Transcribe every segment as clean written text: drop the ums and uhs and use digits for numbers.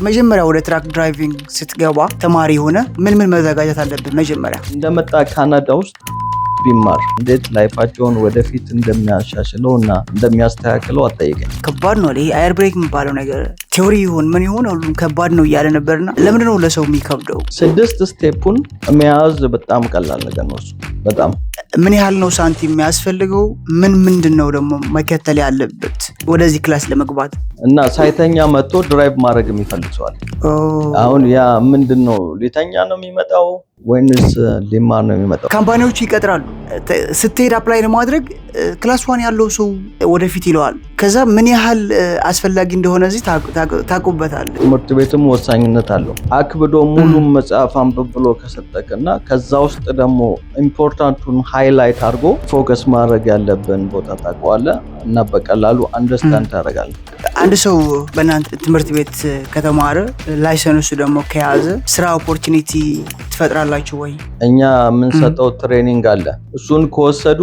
መጀመሪያ ወደ truck driving ስትገባ ተማሪ ሆነ ምን ምን መዘጋጀት አለብን? መጀመሪያ እንደመጣ ካናዳ ውስጥ ቢማር እንዴት life ኣቸውን ወደፊት እንደሚያሻሽለው እና እንደሚያስተካክለው አትጠይቀኝ። ከባድ ነው። ይሄ air brake የሚባለው ነገር theory ይሁን ምን ይሁን ሁሉም ከባድ ነው እያለ ነበርና ለምንድን ነው ለሰው የሚከብደው? ስድስት step ኡን መያዝ በጣም ቀላል ነገር ነው። እሱ በጣም ምን ያህል ነው ሳንቲም የሚያስፈልገው? ምን ምንድን ነው ደግሞ መከተል ያለበት ወደዚህ class ለመግባት? እና ሳይተኛ መጥቶ drive ማድረግ የሚፈልግ ሰው አለ። አሁን ያ ምንድን ነው፣ ሊተኛ ነው የሚመጣው ወይንስ ሊማር ነው የሚመጣው? Company ዎቹ ይቀጥራሉ። ስትሄድ apply ለማድረግ class 1 ያለው ሰው ወደፊት ይለዋል። ከዛ ምን ያህል አስፈላጊ እንደሆነ እዚህ ታውቁበታል። ትምህርት ቤትም ወሳኝነት አለው። አክብዶ ሙሉ መጽሐፍ አንብብ ብሎ ከሰጠክ እና ከዛ ውስጥ ደግሞ important ኡን highlight አድርጎ focus ማድረግ ያለብን ቦታ ታውቀዋለህ እና በቀላሉ understand ታደርጋለህ። አንድ ሰው በእናንተ ትምህርት ቤት ከተማረ፣ license ኡ ደግሞ ከያዘ ስራ opportunity ትፈጥራላችሁ ወይ? እኛ የምንሰጠው training አለ። እሱን ከወሰዱ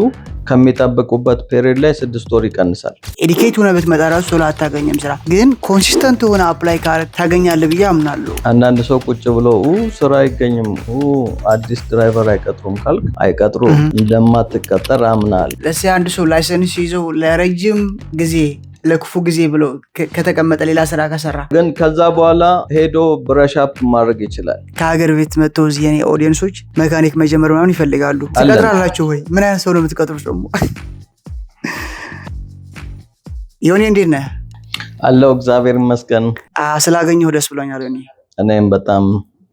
ከሚጠብቁበት period ላይ 6 ወር ይቀንሳል። Educated ሆነህ ብትመጣ ራሱ ቶሎ አታገኝም ስራ። ግን consistent ሆነህ apply ካረክ ታገኛለህ ብዬ አምናለሁ። አንዳንድ ሰው ቁጭ ብሎ ስራ አይገኝም፣ አዲስ driver አይቀጥሩም ካልክ አይቀጥሩም፣ እንደማትቀጠር አምናል። ለሲ አንድ ሰው license ይዘው ለረጅም ጊዜ ለክፉ ጊዜ ብሎ ከተቀመጠ፣ ሌላ ስራ ከሰራ ግን ከዛ በኋላ ሄዶ brush up ማድረግ ይችላል። ከሀገር ቤት መጥተው እዚህ የኔ audience ኦች መካኒክ መጀመር ምናምን ይፈልጋሉ። አለን። ትቀጥራላችሁ ወይ? ምን አይነት ሰው ነው የምትቀጥሩት ደግሞ? ዮኒ፣ እንዴት ነህ? አለው፣ እግዚአብሔር ይመስገን። ስላገኘሁ ደስ ብሎኛል። ዮኒ። እኔም በጣም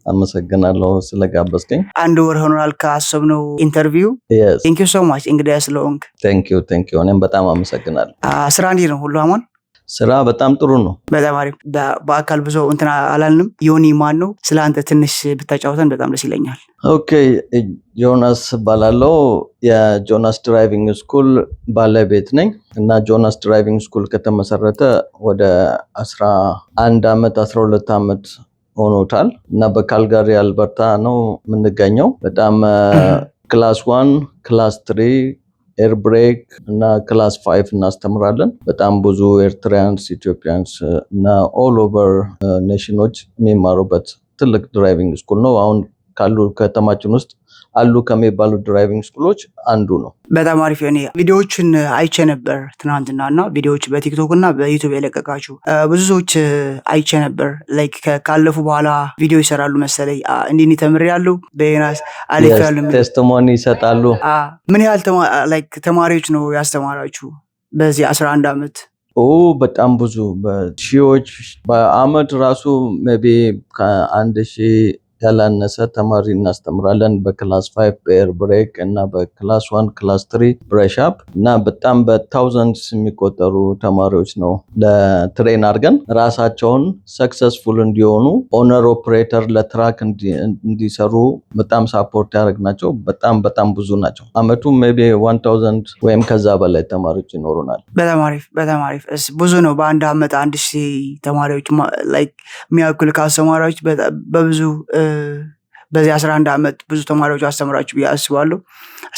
አመሰግናለሁ ስለጋበዝከኝ። አንድ ወር ሆኖናል ካሰብነው interview። Yes. Thank you so much እንግዲህ ስለሆንክ። Thank you, thank you። እኔም በጣም አመሰግናለሁ። ስራ እንዴት ነው? ሁሉ አማን? ስራ በጣም ጥሩ ነው። በጣም አሪፍ። በአካል ብዙ እንትን አላልንም። ዮኒ ማን ነው? ስለ አንተ ትንሽ ብታጫውተን በጣም ደስ ይለኛል። Okay፣ ዮናስ እባላለሁ። የጆናስ driving school ባለቤት ነኝ እና ጆናስ driving school ከተመሰረተ ወደ 11 ዓመት፣ 12 ዓመት ሆኖታል እና በካልጋሪ አልበርታ ነው የምንገኘው። በጣም class 1፣ class 3፣ air brake እና class 5 እናስተምራለን። በጣም ብዙ Eritreans፣ Ethiopians እና all over nation ኦች የሚማሩበት ትልቅ driving school ነው። አሁን ካሉ ከተማችን ውስጥ አሉ ከሚባሉ driving school ኦች አንዱ ነው። በጣም አሪፍ። እኔ ቪዲዮዎችን አይቼ ነበር ትናንትና እና ቪዲዮዎች በቲክቶክ እና በዩቱብ የለቀቃችሁ ብዙ ሰዎች አይቼ ነበር። Like ካለፉ በኋላ ቪዲዮ ይሰራሉ መሰለኝ። እንዲህ እንዲህ ተምሬያለሁ፣ በዮናስ አልፌያለሁ የሚል Testimony ይሰጣሉ። ምን ያህል like ተማሪዎች ነው ያስተማራችሁ በዚህ 11 ዓመት? ኦ፣ በጣም ብዙ፣ በሺዎች። በአመት ራሱ maybe ከ1000 ያላነሰ ተማሪ እናስተምራለን። በ class 5 በ air brake እና በ class 1፣ class 3 brush up እና በጣም በ thousands የሚቆጠሩ ተማሪዎች ነው ለ train አድርገን ራሳቸውን successful እንዲሆኑ፣ owner operator ለ truck እንዲሰሩ በጣም support ያደረግናቸው በጣም በጣም ብዙ ናቸው። አመቱ maybe 1000 ወይም ከዛ በላይ ተማሪዎች ይኖሩናል። በጣም አሪፍ፣ በጣም አሪፍ። ብዙ ነው። በአንድ አመት 1000 ተማሪዎች like የሚያክል ካስተማራችሁ በብዙ በዚህ 11 ዓመት ብዙ ተማሪዎች አስተምራችሁ ብዬ አስባለሁ።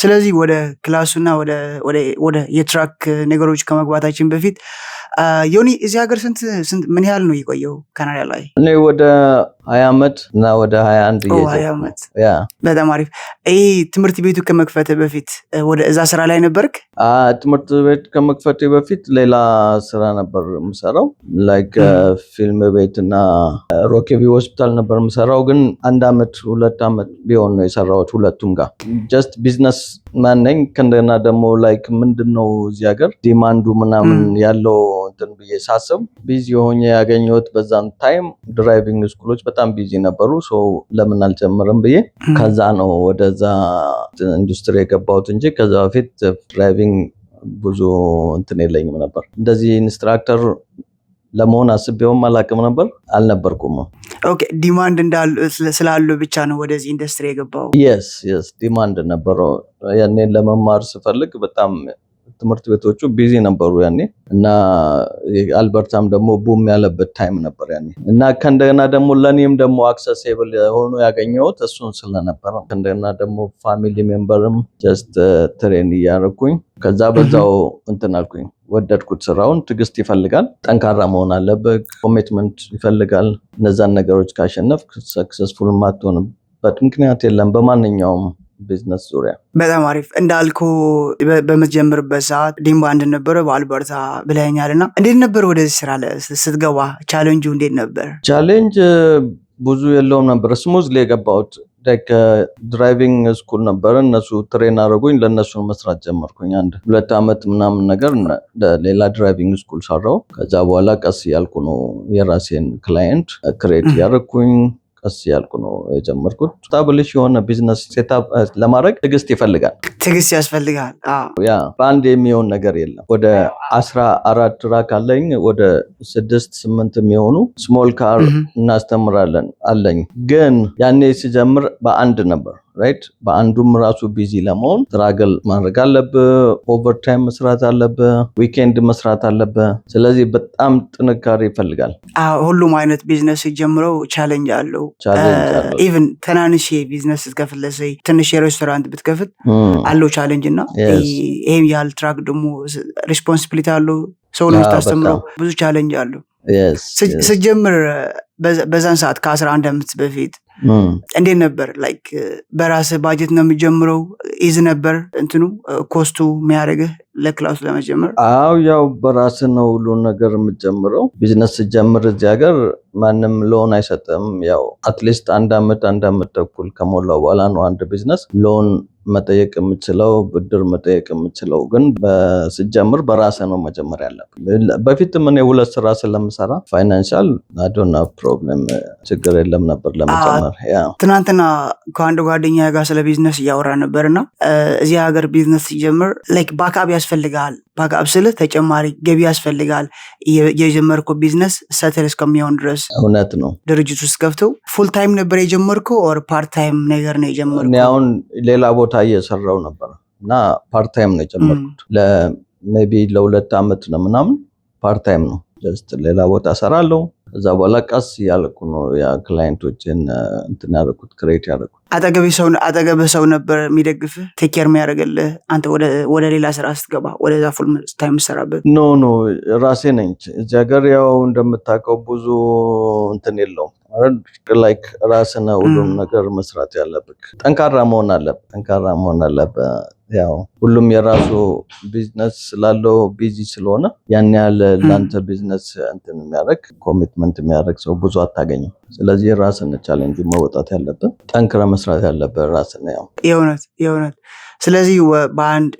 ስለዚህ ወደ class ኡና ወደ የ truck ነገሮች ከመግባታችን በፊት ዮኒ፣ እዚህ ሀገር ስንት ስንት ምን ያህል ነው የቆየው ካናዳ ላይ? እኔ ወደ 20 ዓመት እና ወደ 21 20 ዓመት። Yeah. በጣም አሪፍ። ይህ ትምህርት ቤቱ ከመክፈት በፊት ወደ እዛ ስራ ላይ ነበርክ? ትምህርት ቤት ከመክፈቴ በፊት ሌላ ስራ ነበር የምሰራው፣ like ፊልም ቤት እና ሮኬቪ ሆስፒታል ነበር የምሰራው። ግን አንድ አመት 2 አመት ቢሆን ነው የሰራሁት ሁለቱም ጋር። Just business man ነኝ። ከእንደገና ደግሞ like ምንድን ነው እዚህ ሀገር demand ኡ ምናምን ያለው እንትን ብዬ ሳስብ busy ሆኜ ያገኘሁት በዛን time driving school ኦች በጣም busy ነበሩ። So ለምን አልጀምርም ብዬ ከዛ ነው ወደዛ ኢንዱስትሪ የገባሁት እንጂ ከዛ በፊት driving ብዙ እንትን የለኝም ነበር። እንደዚህ instructor ለመሆን አስቤውም አላውቅም ነበር፣ አልነበርኩም። Okay፣ demand ስላሉ ብቻ ነው ወደዚህ ኢንዱስትሪ የገባው? Yes, demand ነበረው። ያኔን ለመማር ስፈልግ በጣም ትምህርት ቤቶቹ busy ነበሩ ያኔ። እና አልበርታም ደግሞ boom ያለበት time ነበር ያኔ። እና ከእንደገና ደግሞ ለእኔም ደግሞ accessible ሆኖ ያገኘሁት እሱን ስለነበረ፣ ከእንደገና ደግሞ family member ም just train እያደረኩኝ ከዛ በዛው እንትን አልኩኝ፣ ወደድኩት ስራውን። ትዕግስት ይፈልጋል፣ ጠንካራ መሆን አለብህ፣ commitment ይፈልጋል። እነዛን ነገሮች ካሸነፍክ successful ማትሆንበት ምክንያት የለም በማንኛውም ቢዝነስ ዙሪያ። በጣም አሪፍ። እንዳልኩ በምትጀምርበት ሰዓት demand ነበረ በአልበርታ ብለኸኛል። እና እንዴት ነበር ወደዚህ ስራ ስትገባ? ቻሌንጁ እንዴት ነበር? Challenge ብዙ የለውም ነበር። Smoothly የገባሁት driving school ነበረ። እነሱ train አደረጉኝ። ለእነሱ መስራት ጀመርኩኝ። አንድ 2 ዓመት ምናምን ነገር ሌላ driving school ሰራው። ከዛ በኋላ ቀስ እያልኩ ነው የራሴን client create ያደረኩኝ። ቀስ እያልኩ ነው የጀመርኩት። Establish የሆነ business setup ለማድረግ ትዕግስት ይፈልጋል። ትዕግስት ያስፈልጋል። Yeah፣ በአንድ የሚሆን ነገር የለም። ወደ 14 truck አለኝ። ወደ ስድስት ስምንት የሚሆኑ small car እናስተምራለን አለኝ። ግን ያኔ ሲጀምር በአንድ ነበር፣ right። በአንዱም ራሱ busy ለመሆን struggle ማድረግ አለብህ። Overtime መስራት አለብህ። Weekend መስራት አለብህ። ስለዚህ በጣም ጥንካሬ ይፈልጋል። ሁሉም አይነት ቢዝነስ ሲጀምረው challenge አለው። Challenge አለው። Even ትናንሽ ቢዝነስ ስትከፍት፣ let's say ትንሽ የሬስቶራንት ብትከፍት አለው challenge። እና ይሄም ያህል truck ደግሞ responsibility አለው። ሰው ነው የምታስተምረው፣ ብዙ challenge አለው። ስጀምር በዛን ሰዓት ከ11 ዓመት በፊት እንዴት ነበር? Like በራስህ ባጀት ነው የምጀምረው? Easy ነበር እንትኑ cost ኡ የሚያደርግህ ለ class ኡ ለመጀመር? አው፣ ያው በራስህ ነው ሁሉን ነገር የምትጀምረው። ቢዝነስ ስጀምር እዚህ ሀገር ማንም loan አይሰጥም። ያው at least አንድ አመት፣ አንድ አመት ተኩል ከሞላው በኋላ ነው አንድ business loan መጠየቅ የምችለው፣ ብድር መጠየቅ የምችለው። ግን ስጀምር በራስህ ነው መጀመር ያለብህ። በፊትም እኔ ሁለት ስራ ስለምሰራ financial I don't have problem፣ ችግር የለም ነበር ለመጀመር። Yeah። ትናንትና ከአንድ ጓደኛ ጋር ስለ ቢዝነስ እያወራ ነበር። እና እዚህ ሀገር ቢዝነስ ሲጀምር like backup ያስፈልጋል። Backup ስልህ ተጨማሪ ገቢ ያስፈልጋል። የጀመርከው business settle እስከሚሆን ድረስ። እውነት ነው። ድርጅት ውስጥ ገብተው full time ነበር የጀመርከው or part time ነገር ነው እኔ የጀመርከው? አሁን ሌላ ቦታ እየሰራው ነበር እና part time ነው የጀመርኩት። Maybe ለ2 ዓመት ነው ምናምን part time ነው። Just ሌላ ቦታ ሰራለሁ። ከዛ በኋላ ቀስ እያልኩ ነው ያ client ኦችን እንትን ያደረኩት፣ create ያደረኩት። አጠገብህ ሰው ነበር የሚደግፍህ፣ take care የሚያደርግልህ አንተ ወደ ሌላ ስራ ስትገባ፣ ወደዛ full time የምትሰራበት? No, ራሴ ነኝ። እዚህ ሀገር ያው እንደምታውቀው ብዙ እንትን የለውም። Like ራስህ ነህ ሁሉም ነገር መስራት ያለብህ። ጠንካራ መሆን አለብህ። ጠንካራ መሆን አለብህ። ያው ሁሉም የራሱ ቢዝነስ ስላለው busy ስለሆነ ያን ያህል ለአንተ ቢዝነስ እንትን የሚያደርግ፣ commitment የሚያደርግ ሰው ብዙ አታገኝም። ስለዚህ ራስን challenge መወጣት ያለብህ፣ ጠንክረህ መስራት ያለብህ ራስን ያው። የእውነት የእውነት። ስለዚህ በአንድ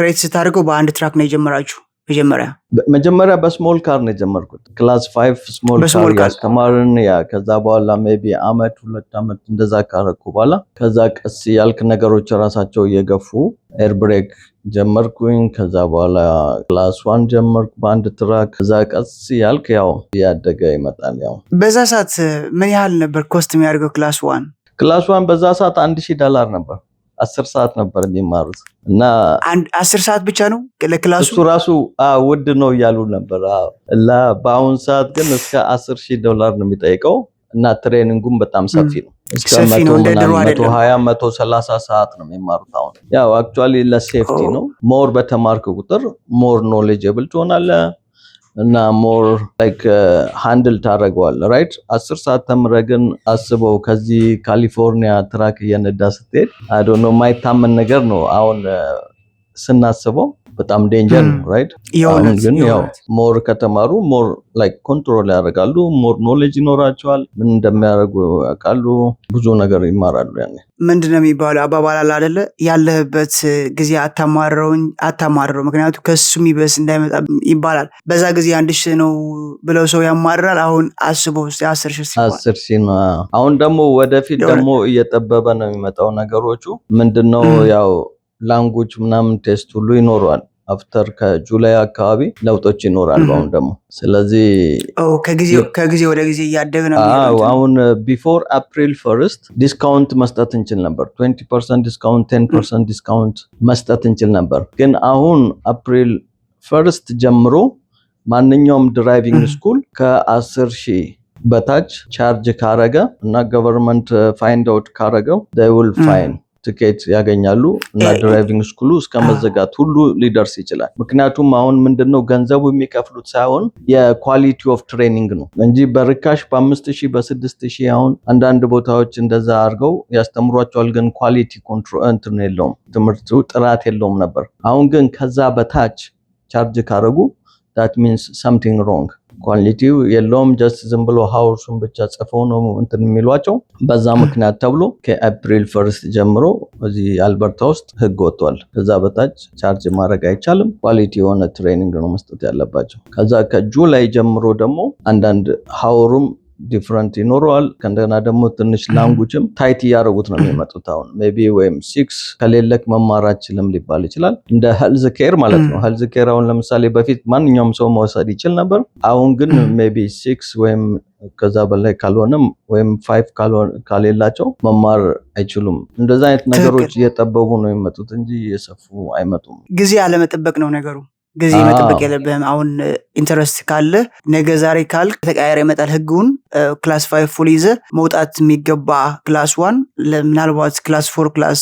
create ስታደርገው በአንድ truck ነው የጀመራችሁ መጀመሪያ? መጀመሪያ በ small car ነው የጀመርኩት። Class 5 small car በ small car። ያስተማርን። Yeah፣ ከዛ በኋላ maybe አመት 2 አመት እንደዛ ካረኩ በኋላ ከዛ ቀስ ያልክ ነገሮች ራሳቸው እየገፉ air brake ጀመርኩኝ። ከዛ በኋላ class 1 ጀመርኩ በአንድ truck። ከዛ ቀስ ያልክ ያው እያደገ ይመጣል። ያው በዛ ሰዓት ምን ያህል ነበር cost የሚያደርገው class 1? Class 1 በዛ ሰዓት 1000 ዶላር ነበር። 10 ሰዓት ነበር የሚማሩት እና 10 ሰዓት ብቻ ነው ለ class ኡ? እሱ ራሱ ውድ ነው እያሉ ነበር። አዎ። እና በአሁን ሰዓት ግን እስከ 10,000 ዶላር ነው የሚጠይቀው እና training ኡም በጣም ሰፊ ነው። እስከ ሰፊ መቶ ነው፣ እንደ ድሮ ምናምን መቶ አይደለም። 20 130 ሰዓት ነው የሚማሩት አሁን። ያው actually ለ safety ነው። More በተማርክ ቁጥር more knowledgeable ትሆናለህ እና more like handle ታደርገዋለህ። Right፣ 10 ሰዓት ተምረህ ግን አስበው ከዚህ ካሊፎርኒያ truck እየነዳ ስትሄድ፣ I don't know፣ የማይታመን ነገር ነው። አሁን ስናስበው በጣም danger ነው፣ right? አሁን ግን ያው more ከተማሩ more like control ያደርጋሉ፣ more knowledge ይኖራቸዋል፣ ምን እንደሚያደርጉ ያውቃሉ፣ ብዙ ነገር ይማራሉ ያኔ። ምንድን ነው የሚባለው አባባል አለ አይደለ? ያለህበት ጊዜ አታማርረው፣ ምክንያቱ ከሱ የሚበስ እንዳይመጣ ይባላል። በዛ ጊዜ 1000 ነው ብለው ሰው ያማርራል። አሁን አስበው እስኪ 10,000 ሲባል። 10,000 ነው። አሁን ደግሞ ወደፊት ደግሞ እየጠበበ ነው የሚመጣው ነገሮቹ። ምንድነው ያው language ምናምን test ሁሉ ይኖረዋል። After ከ July አካባቢ ለውጦች ይኖራሉ። አሁን ደግሞ ስለዚህ ከጊዜ ወደ ጊዜ እያደገ ነው የሚሄደው። አሁን before April 1st discount መስጠት እንችል ነበር። 20% discount፣ 10% discount መስጠት እንችል ነበር። ግን አሁን April 1st ጀምሮ ማንኛውም driving school ከ10,000 በታች charge ካረገ እና government find out ካረገው will fine፣ ticket ያገኛሉ እና driving school ኡ እስከ መዘጋት ሁሉ ሊደርስ ይችላል። ምክንያቱም አሁን ምንድነው ገንዘቡ የሚከፍሉት ሳይሆን የ quality of training ነው እንጂ በርካሽ በ5,000፣ በ6,000 አሁን አንዳንድ ቦታዎች እንደዛ አድርገው ያስተምሯቸዋል። ግን quality control እንትን የለውም፣ ትምህርቱ ጥራት የለውም ነበር። አሁን ግን ከዛ በታች charge ካረጉ that means something wrong፣ quality ው የለውም። Just ዝም ብሎ hours ኡን ብቻ ጽፈው ነው እንትን የሚሏቸው። በዛ ምክንያት ተብሎ ከ April 1st ጀምሮ እዚህ አልበርታ ውስጥ ህግ ወጥቷል። ከዛ በታች charge ማድረግ አይቻልም። Quality የሆነ training ነው መስጠት ያለባቸው። ከዛ ከ July ጀምሮ ደግሞ አንዳንድ hour ኡም different ይኖረዋል። ከእንደገና ደግሞ ትንሽ language ም tight እያደረጉት ነው የሚመጡት። አሁን maybe ወይም 6 ከሌለክ መማር አትችልም ሊባል ይችላል። እንደ health care ማለት ነው። Health care አሁን ለምሳሌ በፊት ማንኛውም ሰው መውሰድ ይችል ነበር። አሁን ግን maybe 6 ወይም ከዛ በላይ ካልሆነም ወይም 5 ከሌላቸው መማር አይችሉም። እንደዛ አይነት ነገሮች እየጠበቡ ነው የሚመጡት እንጂ እየሰፉ አይመጡም። ጊዜ አለመጠበቅ ነው ነገሩ። ጊዜ መጠበቅ የለብህም። አሁን interest ካለ ነገ ዛሬ ካልክ ተቀያሪ ይመጣል ህጉን። Class 5 full ይዘህ መውጣት የሚገባ class 1 ምናልባት class 4፣ class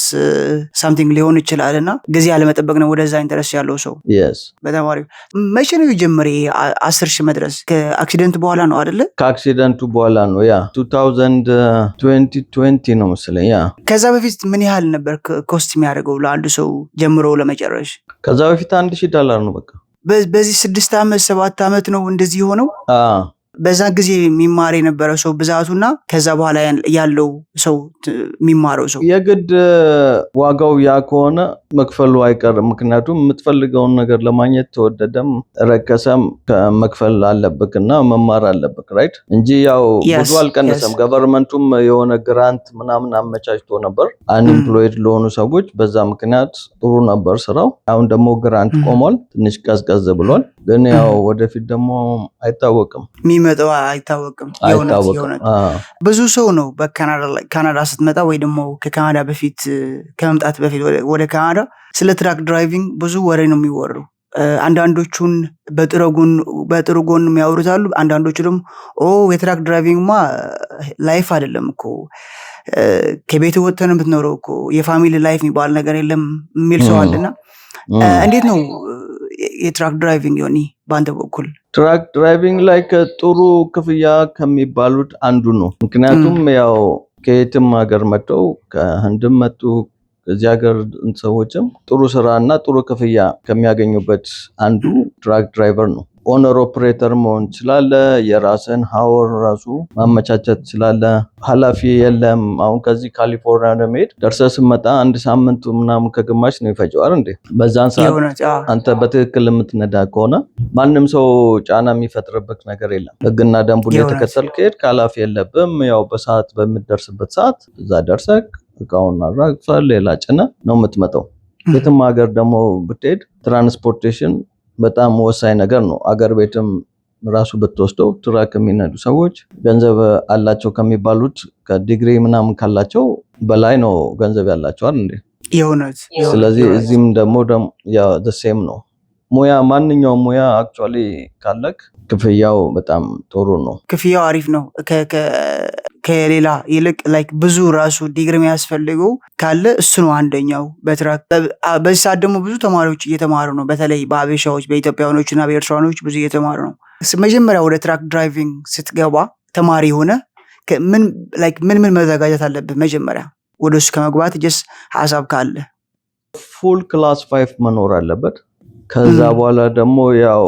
something ሊሆን ይችላል እና ጊዜ አለመጠበቅ ነው ወደዛ interest ያለው ሰው። በጣም አሪፍ። መቼ ነው የጀመረ ይሄ 10,000 መድረስ? ከ accident በኋላ ነው አይደለ? ከ accident ኡ በኋላ ነው፣ yeah፣ 2020 ነው መሰለኝ፣ yeah። ከዛ በፊት ምን ያህል ነበር cost የሚያደርገው ለአንድ ሰው ጀምሮ ለመጨረስ? ከዛ በፊት 1,000 ዶላር ነው በቃ። በዚህ 6 ዓመት 7 ዓመት ነው እንደዚህ የሆነው። በዛ ጊዜ የሚማር የነበረ ሰው ብዛቱና ከዛ በኋላ ያለው ሰው የሚማረው ሰው የግድ ዋጋው ያ ከሆነ መክፈሉ አይቀርም። ምክንያቱም የምትፈልገውን ነገር ለማግኘት ተወደደም ረከሰም መክፈል አለብክ እና መማር አለብክ፣ right? እንጂ ያው ብዙ አልቀነሰም። Government ኡም የሆነ grant ምናምን አመቻችቶ ነበር unemployed ለሆኑ ሰዎች። በዛ ምክንያት ጥሩ ነበር ስራው። አሁን ደግሞ grant ቆሟል፣ ትንሽ ቀዝቀዝ ብሏል። ግን ያው ወደፊት ደግሞ አይታወቅም። የሚመጣው አይታወቅም። አይታወቅም። ብዙ ሰው ነው በካናዳ ስትመጣ ወይ ደግሞ ከካናዳ በፊት ከመምጣት በፊት ወደ ካናዳ ስለ truck driving ብዙ ወሬ ነው የሚወሩ። አንዳንዶቹን በጥሩ ጎን የሚያወሩት አሉ። አንዳንዶቹ ደግሞ ኦ የ truck driving ማ life አይደለም እኮ፣ ከቤት ወጥተህ ነው የምትኖረው እኮ፣ የ family life የሚባል ነገር የለም የሚል ሰው አለና እንዴት ነው የ truck driving ዮኒ በአንተ በኩል? Truck driving ላይ ጥሩ ክፍያ ከሚባሉት አንዱ ነው። ምክንያቱም ያው ከየትም ሀገር መጥተው፣ ከህንድም መጡ፣ እዚህ ሀገር ሰዎችም ጥሩ ስራ እና ጥሩ ክፍያ ከሚያገኙበት አንዱ truck driver ነው። Owner operator መሆን ትችላለህ። የራስን hour ራሱ ማመቻቸት ትችላለህ። ኃላፊ የለም። አሁን ከዚህ ካሊፎርኒያ ለመሄድ ደርሰህ ስትመጣ አንድ ሳምንቱ ምናምን ከግማሽ ነው ይፈጀዋል እንዴ። በዛን ሰዓት አንተ በትክክል የምትነዳ ከሆነ ማንም ሰው ጫና የሚፈጥርበት ነገር የለም። ህግና ደንቡን የተከተልክ ከሄድክ ኃላፊ የለብም። ያው በሰዓት በምትደርስበት ሰዓት እዛ ደርሰህ እቃውን አራግፈህ ሌላ ጭነህ ነው የምትመጣው። የትም ሀገር ደግሞ ብትሄድ transportation በጣም ወሳኝ ነገር ነው። አገር ቤትም ራሱ ብትወስደው truck የሚነዱ ሰዎች ገንዘብ አላቸው ከሚባሉት ከዲግሪ ምናምን ካላቸው በላይ ነው ገንዘብ ያላቸው አይደል እንዴ? የእውነት። ስለዚህ እዚህም ደግሞ same ነው። ሙያ ማንኛውም ሙያ actually ካለክ ክፍያው በጣም ጥሩ ነው። ክፍያው አሪፍ ነው። ከሌላ ይልቅ like ብዙ ራሱ ዲግሪ የሚያስፈልገው ካለ እሱ ነው አንደኛው በ truck። በዚህ ሰዓት ደግሞ ብዙ ተማሪዎች እየተማሩ ነው። በተለይ በአበሻዎች፣ በኢትዮጵያውያኖች እና በኤርትራኖች ብዙ እየተማሩ ነው። መጀመሪያ ወደ truck driving ስትገባ ተማሪ ሆነ ምን like ምን ምን መዘጋጀት አለብህ መጀመሪያ ወደ እሱ ከመግባት? Just ሀሳብ ካለ። Full class 5 መኖር አለበት። ከዛ በኋላ ደግሞ ያው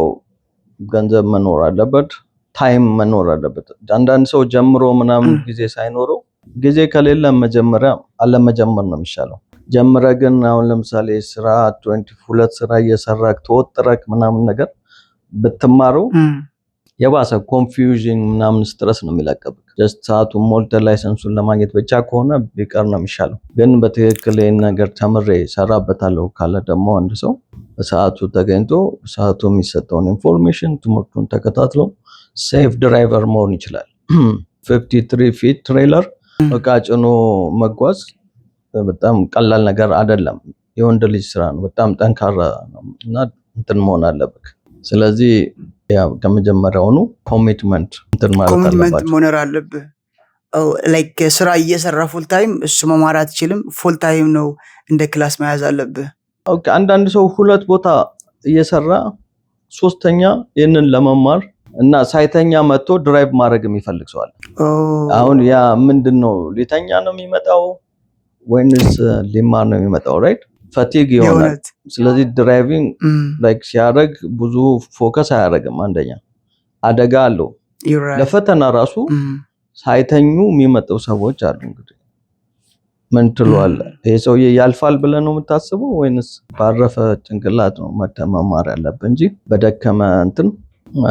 ገንዘብ መኖር አለበት፣ time መኖር አለበት። አንዳንድ ሰው ጀምሮ ምናምን ጊዜ ሳይኖረው፣ ጊዜ ከሌለ መጀመሪያ አለመጀመር ነው የሚሻለው። ጀምረ ግን አሁን ለምሳሌ ስራ 22 ስራ እየሰራክ ተወጥረክ ምናምን ነገር ብትማረው የባሰ confusion ምናምን stress ነው የሚለቅብህ። Just ሰዓቱን ሞልተህ license ኡን ለማግኘት ብቻ ከሆነ ቢቀር ነው የሚሻለው። ግን በትክክል ይህን ነገር ተምሬ ሰራበታለሁ ካለ ደግሞ አንድ ሰው በሰዓቱ ተገኝቶ በሰዓቱ የሚሰጠውን information ትምህርቱን ተከታትሎ safe driver መሆን ይችላል። 53 feet trailer እቃ ጭኖ መጓዝ በጣም ቀላል ነገር አይደለም። የወንድ ልጅ ስራ ነው። በጣም ጠንካራ ነው እና እንትን መሆን አለብህ። ስለዚህ ያ ከመጀመሪያውኑ commitment እንትን ማለት commitment አለባቸው። መኖር አለብህ። Like ስራ እየሰራ full time እሱ መማር አትችልም። Full time ነው እንደ class መያዝ አለብህ። Okay፣ አንዳንድ ሰው ሁለት ቦታ እየሰራ ሶስተኛ ይህንን ለመማር እና ሳይተኛ መጥቶ drive ማድረግ የሚፈልግ ሰው አለ። አሁን ያ ምንድን ነው፣ ሊተኛ ነው የሚመጣው ወይንስ ሊማር ነው የሚመጣው? Right፣ fatigue ይሆናል። ስለዚህ driving like ሲያደርግ ብዙ focus አያደርግም። አንደኛ አደጋ አለው። You're right. ለፈተና ራሱ ሳይተኙ የሚመጡ ሰዎች አሉ። እንግዲህ ምን ትለዋለህ? ይሄ ሰውዬ ያልፋል ብለህ ነው የምታስበው ወይንስ ባረፈ ጭንቅላት ነው መተህ መማር ያለብህ እንጂ በደከመ እንትን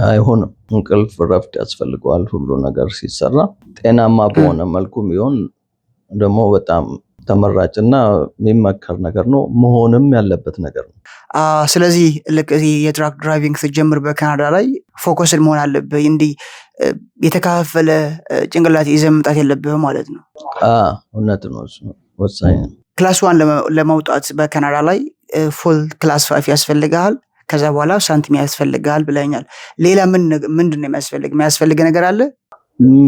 አይሆንም። እንቅልፍ እረፍት ያስፈልገዋል። ሁሉ ነገር ሲሰራ ጤናማ በሆነ መልኩ ቢሆን ደግሞ በጣም ተመራጭና የሚመከር ነገር ነው፣ መሆንም ያለበት ነገር ነው። ስለዚህ ልክ እዚህ የ truck driving ስትጀምር በካናዳ ላይ focused መሆን አለብህ። እንዲህ የተከፋፈለ ጭንቅላት ይዘህ መምጣት የለብህም ማለት ነው። እውነት ነው፣ እሱ ወሳኝ ነው። Class 1 ለመውጣት በካናዳ ላይ full class 5 ያስፈልግሃል። ከዛ በኋላ ሳንቲም ያስፈልግሃል ብለኛል። ሌላ ምን ምንድን ነው የሚያስፈልግ? የሚያስፈልግ ነገር አለ?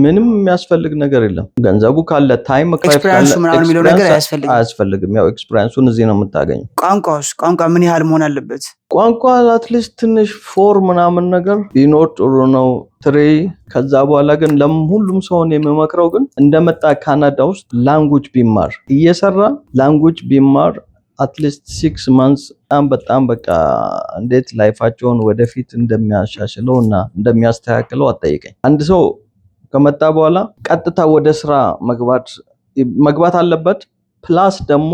ምንም የሚያስፈልግ ነገር የለም። ገንዘቡ ካለ፣ time Experience ኡ ምናምን የሚለው ነገር አያስፈልግም። አያስፈልግም። ያው experience ኡን እዚህ ነው የምታገኘው። ቋንቋውስ? ቋንቋ ምን ያህል መሆን አለበት? ቋንቋ at least ትንሽ 4 ምናምን ነገር ቢኖር ጥሩ ነው። 3። ከዛ በኋላ ግን ለሁሉም ሰውን የምመክረው ግን እንደመጣ ካናዳ ውስጥ language ቢማር፣ እየሰራ language ቢማር at least 6 months በጣም በጣም በቃ እንዴት life ኣቸውን ወደፊት እንደሚያሻሽለው እና እንደሚያስተካክለው አትጠይቀኝ። አንድ ሰው ከመጣ በኋላ ቀጥታ ወደ ስራ መግባት አለበት። Plus ደግሞ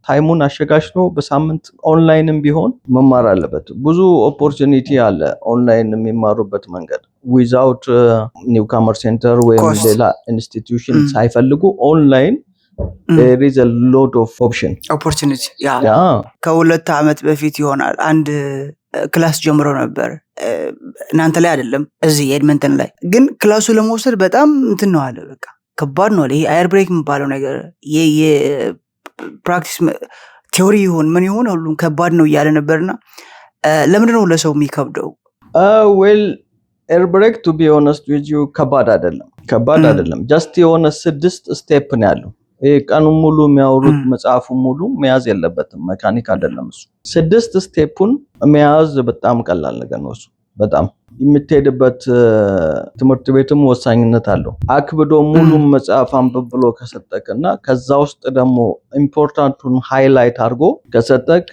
time ኡን አሸጋሽሎ በሳምንት ኦንላይንም ቢሆን መማር አለበት። ብዙ opportunity አለ ኦንላይን የሚማሩበት መንገድ without newcomer center ወይም cost ሌላ institution ሳይፈልጉ online there is a lot of option. Opportunity, yeah. Yeah. ከ2 ዓመት በፊት ይሆናል አንድ class ጀምሮ ነበር። እናንተ ላይ አይደለም፣ እዚህ ኤድመንተን ላይ። ግን class ኡ ለመውሰድ በጣም እንትን ነው አለ፣ በቃ ከባድ ነው አለ። ይሄ air brake የሚባለው ነገር የ practice theory ይሁን ምን ይሁን ሁሉም ከባድ ነው እያለ ነበርና ለምንድን ነው ለሰው የሚከብደው? Well, air brake, to be honest with you, ከባድ አይደለም። ከባድ አይደለም። Just የሆነ ስድስት step ነው ያለው። ይሄ ቀኑን ሙሉ የሚያወሩት መጽሐፉን ሙሉ መያዝ የለበትም። መካኒክ አይደለም እሱ። ስድስት step ኡን መያዝ በጣም ቀላል ነገር ነው እሱ። በጣም የምትሄድበት ትምህርት ቤትም ወሳኝነት አለው። አክብዶ ሙሉ መጽሐፍ አንብብ ብሎ ከሰጠክ እና ከዛ ውስጥ ደግሞ important ኡን highlight አድርጎ ከሰጠክ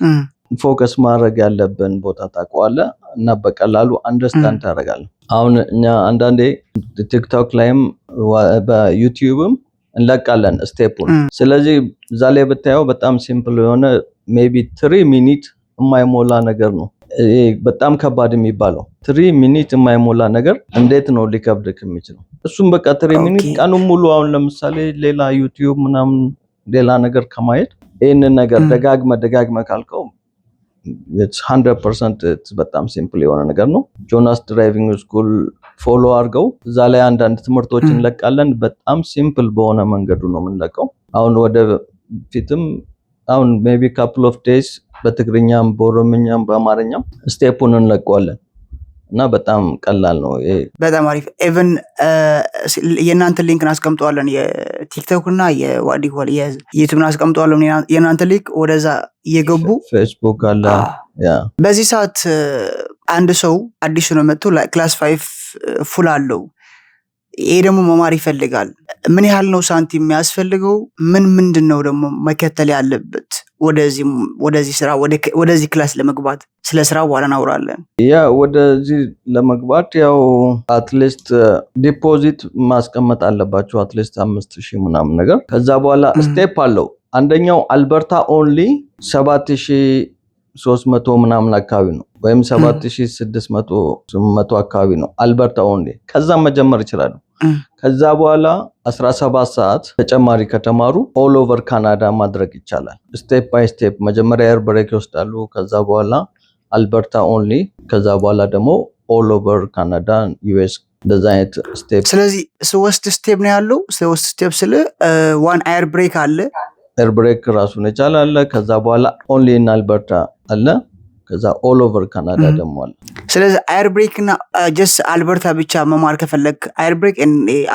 focus ማድረግ ያለብን ቦታ ታውቀዋለህ እና በቀላሉ understand ታደርጋለህ። አሁን እኛ አንዳንዴ ቲክቶክ ላይም በዩቲዩብም እንለቃለን step ኡን። ስለዚህ እዛ ላይ ብታየው በጣም simple የሆነ maybe 3 minute የማይሞላ ነገር ነው። ይሄ በጣም ከባድ የሚባለው 3 minute የማይሞላ ነገር እንዴት ነው ሊከብድክ የሚችለው? እሱም በቃ 3 minute ቀኑን ሙሉ አሁን ለምሳሌ ሌላ ዩቲዩብ ምናምን ሌላ ነገር ከማየት ይህንን ነገር ደጋግመ ደጋግመ ካልከው 100% በጣም simple የሆነ ነገር ነው። ጆናስ driving school follow አድርገው፣ እዛ ላይ አንዳንድ ትምህርቶች እንለቃለን። በጣም simple በሆነ መንገዱ ነው የምንለቀው። አሁን ወደፊትም አሁን maybe couple of days በትግርኛም በኦሮምኛም በአማርኛም step ኡን እንለቀዋለን እና በጣም ቀላል ነው ይሄ። በጣም አሪፍ። Even የእናንተ link አስቀምጠዋለን፣ የቲክቶክ እና የዋዲኮል የዩቱብን አስቀምጠዋለን። የእናንተ link ወደዛ እየገቡ ፌስቡክ አለ። Yeah. በዚህ ሰዓት አንድ ሰው አዲሱ ነው መጥቶ class 5 full አለው። ይሄ ደግሞ መማር ይፈልጋል። ምን ያህል ነው ሳንቲም የሚያስፈልገው? ምን ምንድን ነው ደግሞ መከተል ያለበት ወደዚህ ስራ ወደዚህ class ለመግባት? ስለ ስራ በኋላ እናውራለን። Yeah፣ ወደዚህ ለመግባት ያው at least deposit ማስቀመጥ አለባቸው። At least 5,000 ምናምን ነገር። ከዛ በኋላ step አለው። አንደኛው አልበርታ only 7,300 ምናምን አካባቢ ነው። ወይም 7600 800 አካባቢ ነው አልበርታ only። ከዛም መጀመር ይችላሉ። ከዛ በኋላ 17 ሰዓት ተጨማሪ ከተማሩ all over ካናዳ ማድረግ ይቻላል። Step by step መጀመሪያ air brake ይወስዳሉ። ከዛ በኋላ አልበርታ only፣ ከዛ በኋላ ደግሞ all over ካናዳ፣ US፣ እንደዛ አይነት step። ስለዚህ ሶስት step ነው ያለው። ሶስት step ስል one air brake አለ። Air brake ራሱን የቻለ አለ። ከዛ በኋላ only in አልበርታ አለ። ከዛ all over ካናዳ ደግሞ አለ። ስለዚህ air brake እና just አልበርታ ብቻ መማር ከፈለግ፣ air brake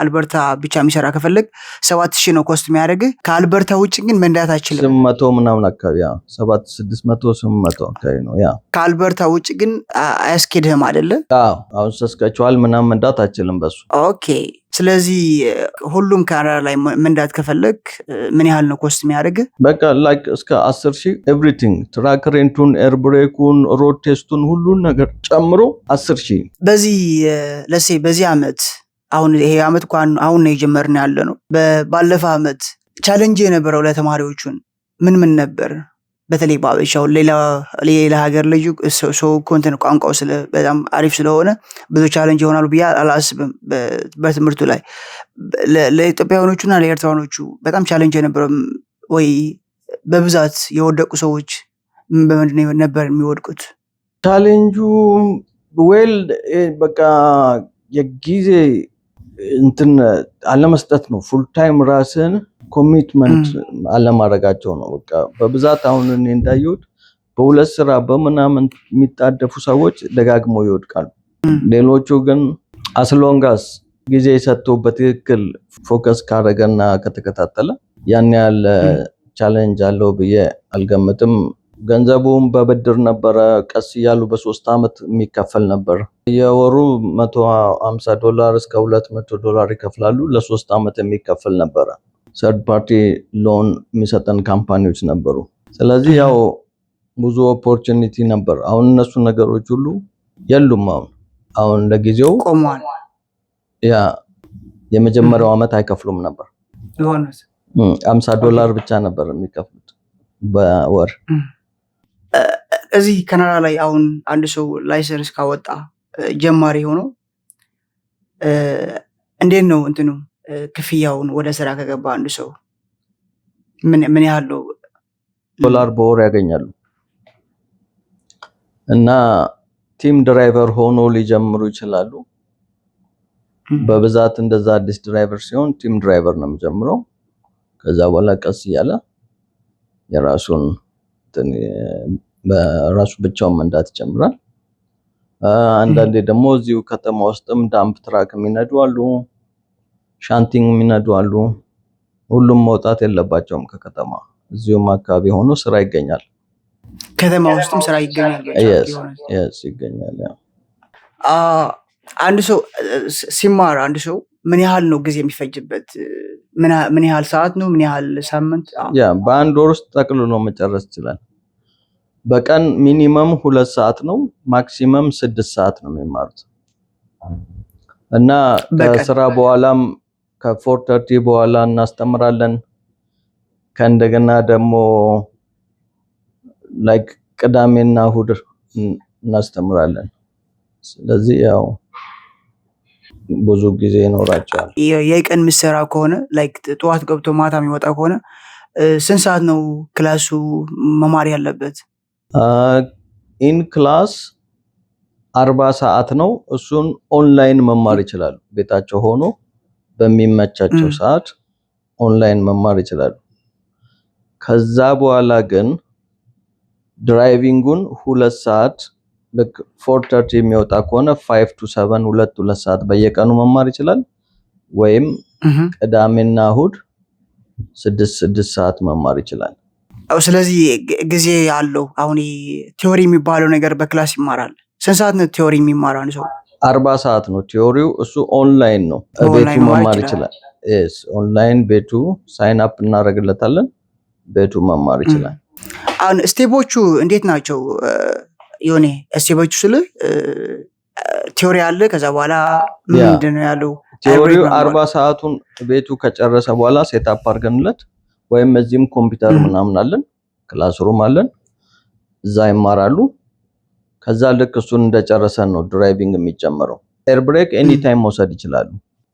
አልበርታ ብቻ የሚሰራ ከፈለግ 7000 ነው cost የሚያደርግህ። ከአልበርታ ውጭ ግን መንዳት አትችልም። 800 ምናምን አካባቢ፣ yeah፣ 7600 800 አካባቢ ነው፣ yeah። ከአልበርታ ውጭ ግን አያስኬድህም አይደለ? አዎ፣ አሁን ሰስካችዋን ምናምን መንዳት አትችልም በሱ። Okay። ስለዚህ ሁሉም ካናዳ ላይ መንዳት ከፈለግ ምን ያህል ነው cost የሚያደርግህ? በቃ like እስከ 10,000 everything፣ truck rent ኡን፣ air brake ኡን፣ road test ኡን ሁሉን ነገር ጨምሮ 10,000። በዚህ let's say በዚህ አመት፣ አሁን ይሄ አመት እንኳን አሁን ነው የጀመርን ያለ ነው። ባለፈ አመት challenge የነበረው ለተማሪዎቹን ምን ምን ነበር? በተለይ በአበሻው፣ ሌላ ሌላ ሀገር ልጁ ሰው እኮ እንትን ቋንቋው ስለ በጣም አሪፍ ስለሆነ ብዙ challenge ይሆናሉ ብዬ አላስብም። በትምህርቱ ላይ ለኢትዮጵያውያኖቹ እና ለኤርትራኖቹ በጣም challenge የነበረው ወይ በብዛት የወደቁ ሰዎች በምንድን ነው ነበር የሚወድቁት? Challenge ኡ well በቃ የጊዜ እንትን አለመስጠት ነው። Full time ራስን commitment አለማድረጋቸው ነው። በቃ በብዛት አሁን እኔ እንዳየሁት በሁለት ስራ በምናምን የሚጣደፉ ሰዎች ደጋግመው ይወድቃሉ። ሌሎቹ ግን as long as ጊዜ ሰጥቶ በትክክል focus ካደረገና ከተከታተለ ያን ያህል challenge አለው ብዬ አልገምትም። ገንዘቡም በብድር ነበረ። ቀስ እያሉ በ3 ዓመት የሚከፈል ነበር። የወሩ $150 እስከ $200 ይከፍላሉ። ለ3 ዓመት የሚከፈል ነበረ። Third party loan የሚሰጠን company ዎች ነበሩ። ስለዚህ ያው ብዙ opportunity ነበር። አሁን እነሱ ነገሮች ሁሉ የሉም። አሁን ለጊዜው ቆሟል። Yeah፣ የመጀመሪያው ዓመት አይከፍሉም ነበር። የሆኑት $50 ብቻ ነበር የሚከፍሉት በወር። እዚህ ካናዳ ላይ አሁን አንድ ሰው license ካወጣ ጀማሪ ሆኖ እንዴት ነው እንትኑ ክፍያውን፣ ወደ ስራ ከገባ አንድ ሰው ምን ያህል ነው? ዶላር በወር ያገኛሉ እና team driver ሆኖ ሊጀምሩ ይችላሉ። በብዛት እንደዛ አዲስ driver ሲሆን team driver ነው የሚጀምረው። ከዛ በኋላ ቀስ እያለ የራሱን እንትን በራሱ ብቻውን መንዳት ይጀምራል። አንዳንዴ ደግሞ እዚሁ ከተማ ውስጥም dump truck የሚነዱ አሉ፣ shunting የሚነዱ አሉ። ሁሉም መውጣት የለባቸውም ከከተማ፣ እዚሁም አካባቢ ሆኖ ስራ ይገኛል። ከተማ ውስጥም ስራ ይገኛል። በ truck Yes. የሆነ Yes፣ ይገኛል። Yeah። አንድ ሰው ሲማር አንድ ሰው ምን ያህል ነው ጊዜ የሚፈጅበት? ምን ያህል ሰዓት ነው? ምን ያህል ሳምንት? Yeah፣ በአንድ ወር ውስጥ ጠቅልሎ መጨረስ ይችላል። በቀን minimum 2 ሰዓት ነው፣ maximum 6 ሰዓት ነው የሚማሩት እና በቀን ከስራ በኋላም ከ4:30 በኋላ እናስተምራለን። ከእንደገና ደግሞ like ቅዳሜና እሁድ እናስተምራለን። ስለዚህ ያው ብዙ ጊዜ ይኖራቸዋል። የቀን ምሰራ ከሆነ፣ like ጠዋት ገብቶ ማታ የሚወጣ ከሆነ ስንት ሰዓት ነው class ኡ መማር ያለበት? In class 40 ሰዓት ነው። እሱን ኦንላይን መማር ይችላሉ። ቤታቸው ሆኖ በሚመቻቸው ሰዓት ኦንላይን መማር ይችላሉ። ከዛ በኋላ ግን driving ኡን 2 ሰዓት፣ ልክ 4:30 የሚወጣ ከሆነ 5 to 7 ሁለት ሁለት ሰዓት በየቀኑ መማር ይችላል። ወይም ቅዳሜና እሁድ 6 6 ሰዓት መማር ይችላል። አዎ፣ ስለዚህ ጊዜ አለው። አሁን theory የሚባለው ነገር በ class ይማራል። ስንት ሰዓት ነው theory የሚማረው አንድ ሰው? 40 ሰዓት ነው theory ው። እሱ ኦንላይን ነው፣ ቤቱ በኦንላይን መማር መማር ይችላል። ይችላል። Yes፣ online ቤቱ sign up እናደርግለታለን። ቤቱ መማር ይችላል። አሁን step ኦቹ እንዴት ናቸው? የሆነ step ኦቹ ስል theory አለ። ከዛ በኋላ ምንድን ነው ያለው? Theory ው 40 ሰዓቱን ቤቱ ከጨረሰ በኋላ set up አድርገንለት ወይም እዚህም ኮምፒውተር ምናምን አለን፣ classroom አለን፣ እዛ ይማራሉ። ከዛ ልክ እሱን እንደጨረሰ ነው driving የሚጀመረው። Air brake anytime መውሰድ ይችላሉ።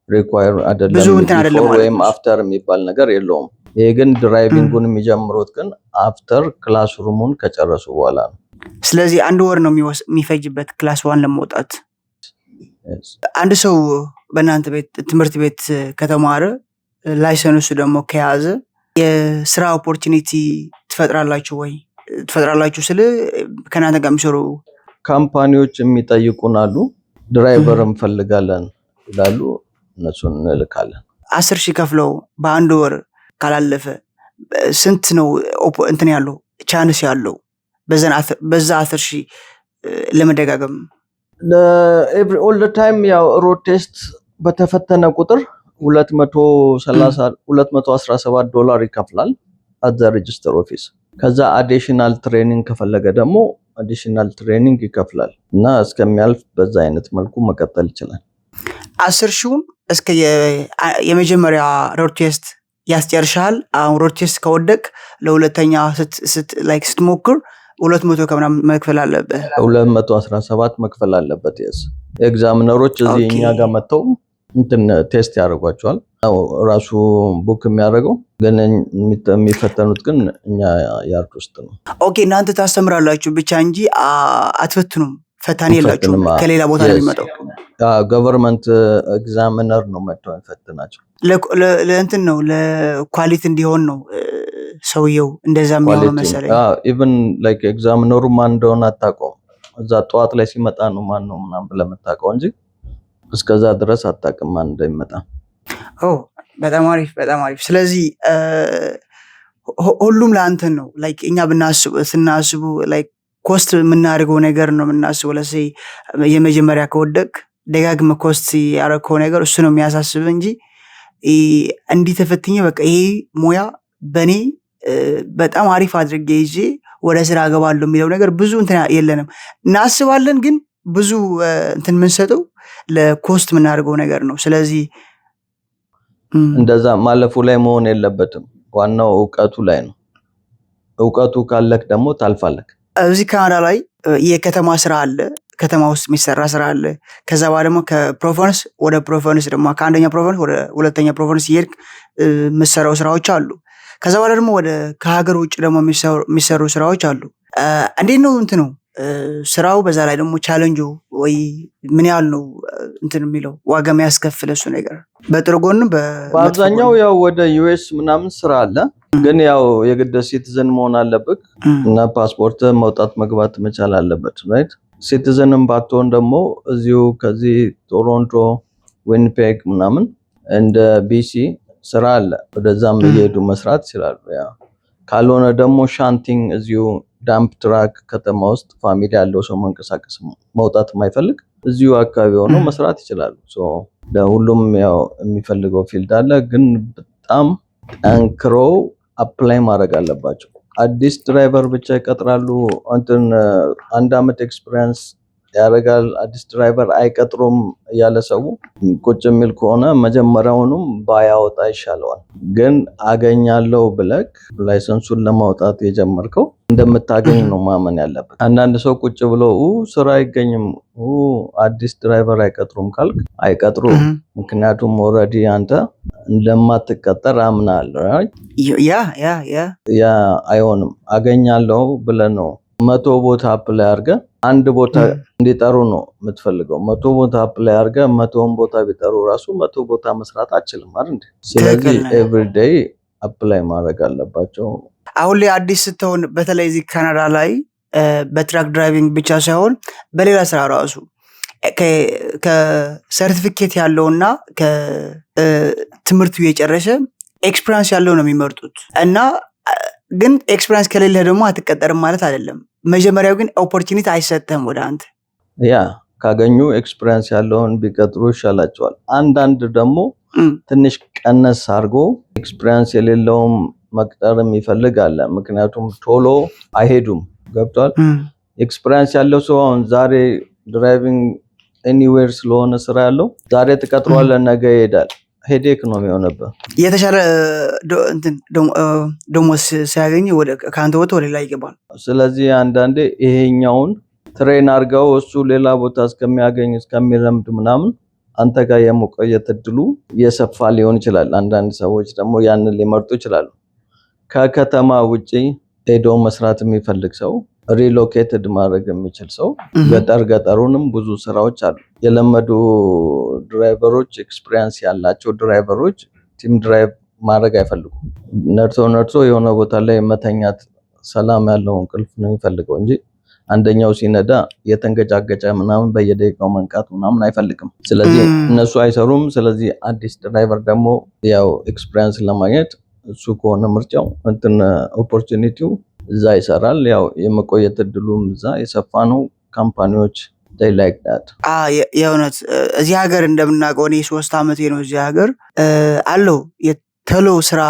Require አይደለም። ብዙ እንትን አይደለም before ማለት ወይም ነው። After የሚባል ነገር የለውም። ይሄ ግን driving ኡን የሚጀምሩት ግን after classroom ኡን ከጨረሱ በኋላ ነው። ስለዚህ አንድ ወር ነው የሚፈጅበት class one ለመውጣት። Yes. አንድ ሰው በእናንተ ቤት ትምህርት ቤት ከተማረ፣ license ኡ ደግሞ ከያዘ የስራ opportunity ትፈጥራላችሁ ወይ? ትፈጥራላችሁ ስል ከእናንተ ጋር የሚሰሩ Company ዎች የሚጠይቁን አሉ። Driver እንፈልጋለን ይላሉ። እነሱን እንልካለን። 10,000 ከፍለው በአንድ ወር ካላለፈ ስንት ነው እንትን ያለው chance ያለው በዛ 10,000 ለመደጋገም? All time ያው road test በተፈተነ ቁጥር 230 217 ዶላር ይከፍላል at the register office። ከዛ additional training ከፈለገ ደግሞ additional training ይከፍላል እና እስከሚያልፍ በዛ አይነት መልኩ መቀጠል ይችላል። 10,000ውን እስከ የመጀመሪያ road test ያስጨርሻል። አሁን road test ከወደቅ ለሁለተኛ like ስትሞክር 200 ከምናምን መክፈል አለብህ። 217 መክፈል አለበት። Yes, examiner ኦች እዚህ እኛ ጋር መጥተው እንትን test ያደርጓቸዋል። ያው ራሱ book የሚያደርገው ግን የሚፈተኑት ግን እኛ yard ውስጥ ነው። Okay፣ እናንተ ታስተምራላችሁ ብቻ እንጂ አትፈትኑም። ፈታኒ የላችሁም። አንፈትንም። ከሌላ ቦታ ነው የሚመጣው። Government examiner ነው መጥተው የሚፈትናቸው። ለእንትን ነው፣ ለ quality እንዲሆን ነው ሰውየው እንደዛ የሚሆነው መሰለኝ። Even like examiner ኡ ማን እንደሆነ አታውቀውም። እዛ ጠዋት ላይ ሲመጣ ነው ማን ነው ምናምን ብለህ የምታውቀው እንጂ እስከዛ ድረስ አታውቅም ማን እንደሚመጣ። ኦ፣ በጣም አሪፍ፣ በጣም አሪፍ። ስለዚህ ሁሉም ለአንተን ነው፣ like እኛ ብናስብ ስናስቡ like cost የምናደርገው ነገር ነው የምናስበው። Let's say የመጀመሪያ ከወደቅ ደጋግመህ cost ያደረግከው ነገር እሱ ነው የሚያሳስብ እንጂ እንዲህ ተፈትኜ በቃ ይሄ ሙያ በእኔ በጣም አሪፍ አድርጌ ይዤ ወደ ስራ እገባለሁ የሚለው ነገር ብዙ እንትን የለንም። እናስባለን ግን ብዙ እንትን የምንሰጠው ለ cost የምናደርገው ነገር ነው። ስለዚህ እንደዛ ማለፉ ላይ መሆን የለበትም። ዋናው እውቀቱ ላይ ነው። እውቀቱ ካለክ ደግሞ ታልፋለክ። እዚህ ካናዳ ላይ የከተማ ስራ አለ፣ ከተማ ውስጥ የሚሰራ ስራ አለ። ከዛ በኋላ ደግሞ ከ province ወደ province ደግሞ ከአንደኛ province ወደ ሁለተኛ province እየሄድክ የምትሰራው ስራዎች አሉ። ከዛ በኋላ ደግሞ ወደ ከሀገር ውጭ ደግሞ የሚሰሩ ስራዎች አሉ። እንዴት ነው እንትኑ ስራው? በዛ ላይ ደግሞ ቻለንጁ ወይ ምን ያህል ነው እንትን የሚለው ዋጋ የሚያስከፍል እሱ ነገር በጥሩ ጎንም በመጥፎ በአብዛኛው ጎንም? ያው ወደ US ምናምን ስራ አለ፣ ግን ያው የግድ citizen መሆን አለብህ እና ፓስፖርት መውጣት መግባት መቻል አለበት። Right፣ citizen ም ባትሆን ደግሞ እዚሁ ከዚህ ቶሮንቶ፣ ዊኒፔግ ምናምን እንደ BC ስራ አለ። ወደዛም እየሄዱ መስራት ይችላሉ። Yeah፣ ካልሆነ ደግሞ shunting እዚሁ dump truck ከተማ ውስጥ family ያለው ሰው መንቀሳቀስ መውጣት የማይፈልግ እዚሁ አካባቢ ሆኖ መስራት ይችላሉ። So ለሁሉም ያው የሚፈልገው field አለ፣ ግን በጣም ጠንክሮ apply ማድረግ አለባቸው። አዲስ driver ብቻ ይቀጥራሉ። እንትን አንድ አመት experience ያደርጋል፣ አዲስ driver አይቀጥሩም እያለ ሰው ቁጭ የሚል ከሆነ መጀመሪያውኑም ባያወጣ ይሻለዋል። ግን አገኛለሁ ብለክ license ኡን ለማውጣት የጀመርከው እንደምታገኝ ነው ማመን ያለበት። አንዳንድ ሰው ቁጭ ብሎ ስራ አይገኝም፣ አዲስ driver አይቀጥሩም ካልክ አይቀጥሩም። ምክንያቱም already አንተ እንደማትቀጠር አምናል። Yeah. Yeah፣ አይሆንም። አገኛለሁ ብለህ ነው 100 ቦታ apply አድርገህ አንድ ቦታ እንዲጠሩ ነው የምትፈልገው። 100 ቦታ apply አድርገህ 100ውን ቦታ ቢጠሩ ራሱ 100 ቦታ መስራት አትችልም አይደል እንዴ? ስለዚህ every day apply ማድረግ አለባቸው። አሁን ላይ አዲስ ስትሆን በተለይ እዚህ ካናዳ ላይ በ truck driving ብቻ ሳይሆን በሌላ ስራ ራሱ ከሰርቲፊኬት ያለውና ከትምህርቱ የጨረሰ experience ያለው ነው የሚመርጡት እና ግን experience ከሌለህ ደግሞ አትቀጠርም ማለት አይደለም። መጀመሪያው ግን opportunity አይሰጥህም ወደ አንተ። Yeah፣ ካገኙ experience ያለውን ቢቀጥሩ ይሻላቸዋል። አንዳንድ ደግሞ ትንሽ ቀነስ አድርጎ experience የሌለውም መቅጠር የሚፈልግ አለ። ምክንያቱም ቶሎ አይሄዱም። ገብቷል። Experience ያለው ሰው አሁን ዛሬ driving anywhere ስለሆነ ስራ ያለው ዛሬ ትቀጥሯለህ፣ ነገ ይሄዳል። Headache ነው የሚሆንብህ። የተሻለ ደሞዝ ሲያገኝ ከአንተ ወጥቶ ወደ ሌላ ይገባል። ስለዚህ አንዳንዴ ይሄኛውን Train አድርገው እሱ ሌላ ቦታ እስከሚያገኝ፣ እስከሚለምድ ምናምን አንተ ጋር የመቆየት እድሉ የሰፋ ሊሆን ይችላል። አንዳንድ ሰዎች ደግሞ ያንን ሊመርጡ ይችላሉ። ከከተማ ውጪ ሄዶ መስራት የሚፈልግ ሰው፣ relocated ማድረግ የሚችል ሰው ገጠር ገጠሩንም ብዙ ስራዎች አሉ። የለመዱ driver ኦች፣ experience ያላቸው driver ኦች team drive ማድረግ አይፈልጉም። ነድቶ ነድቶ የሆነ ቦታ ላይ መተኛት፣ ሰላም ያለው እንቅልፍ ነው የሚፈልገው እንጂ አንደኛው ሲነዳ የተንገጫገጨ ምናምን በየደቂቃው መንቃት ምናምን አይፈልግም። ስለዚህ እነሱ አይሰሩም። ስለዚህ አዲስ driver ደግሞ ያው experience ለማግኘት እሱ ከሆነ ምርጫው፣ እንትን opportunity ው እዛ ይሰራል። ያው የመቆየት እድሉም እዛ የሰፋ ነው። Company ዎች they like that። የእውነት እዚህ ሀገር እንደምናውቀው፣ እኔ 3 ዓመቴ ነው እዚህ ሀገር፣ አለው የቶሎ ስራ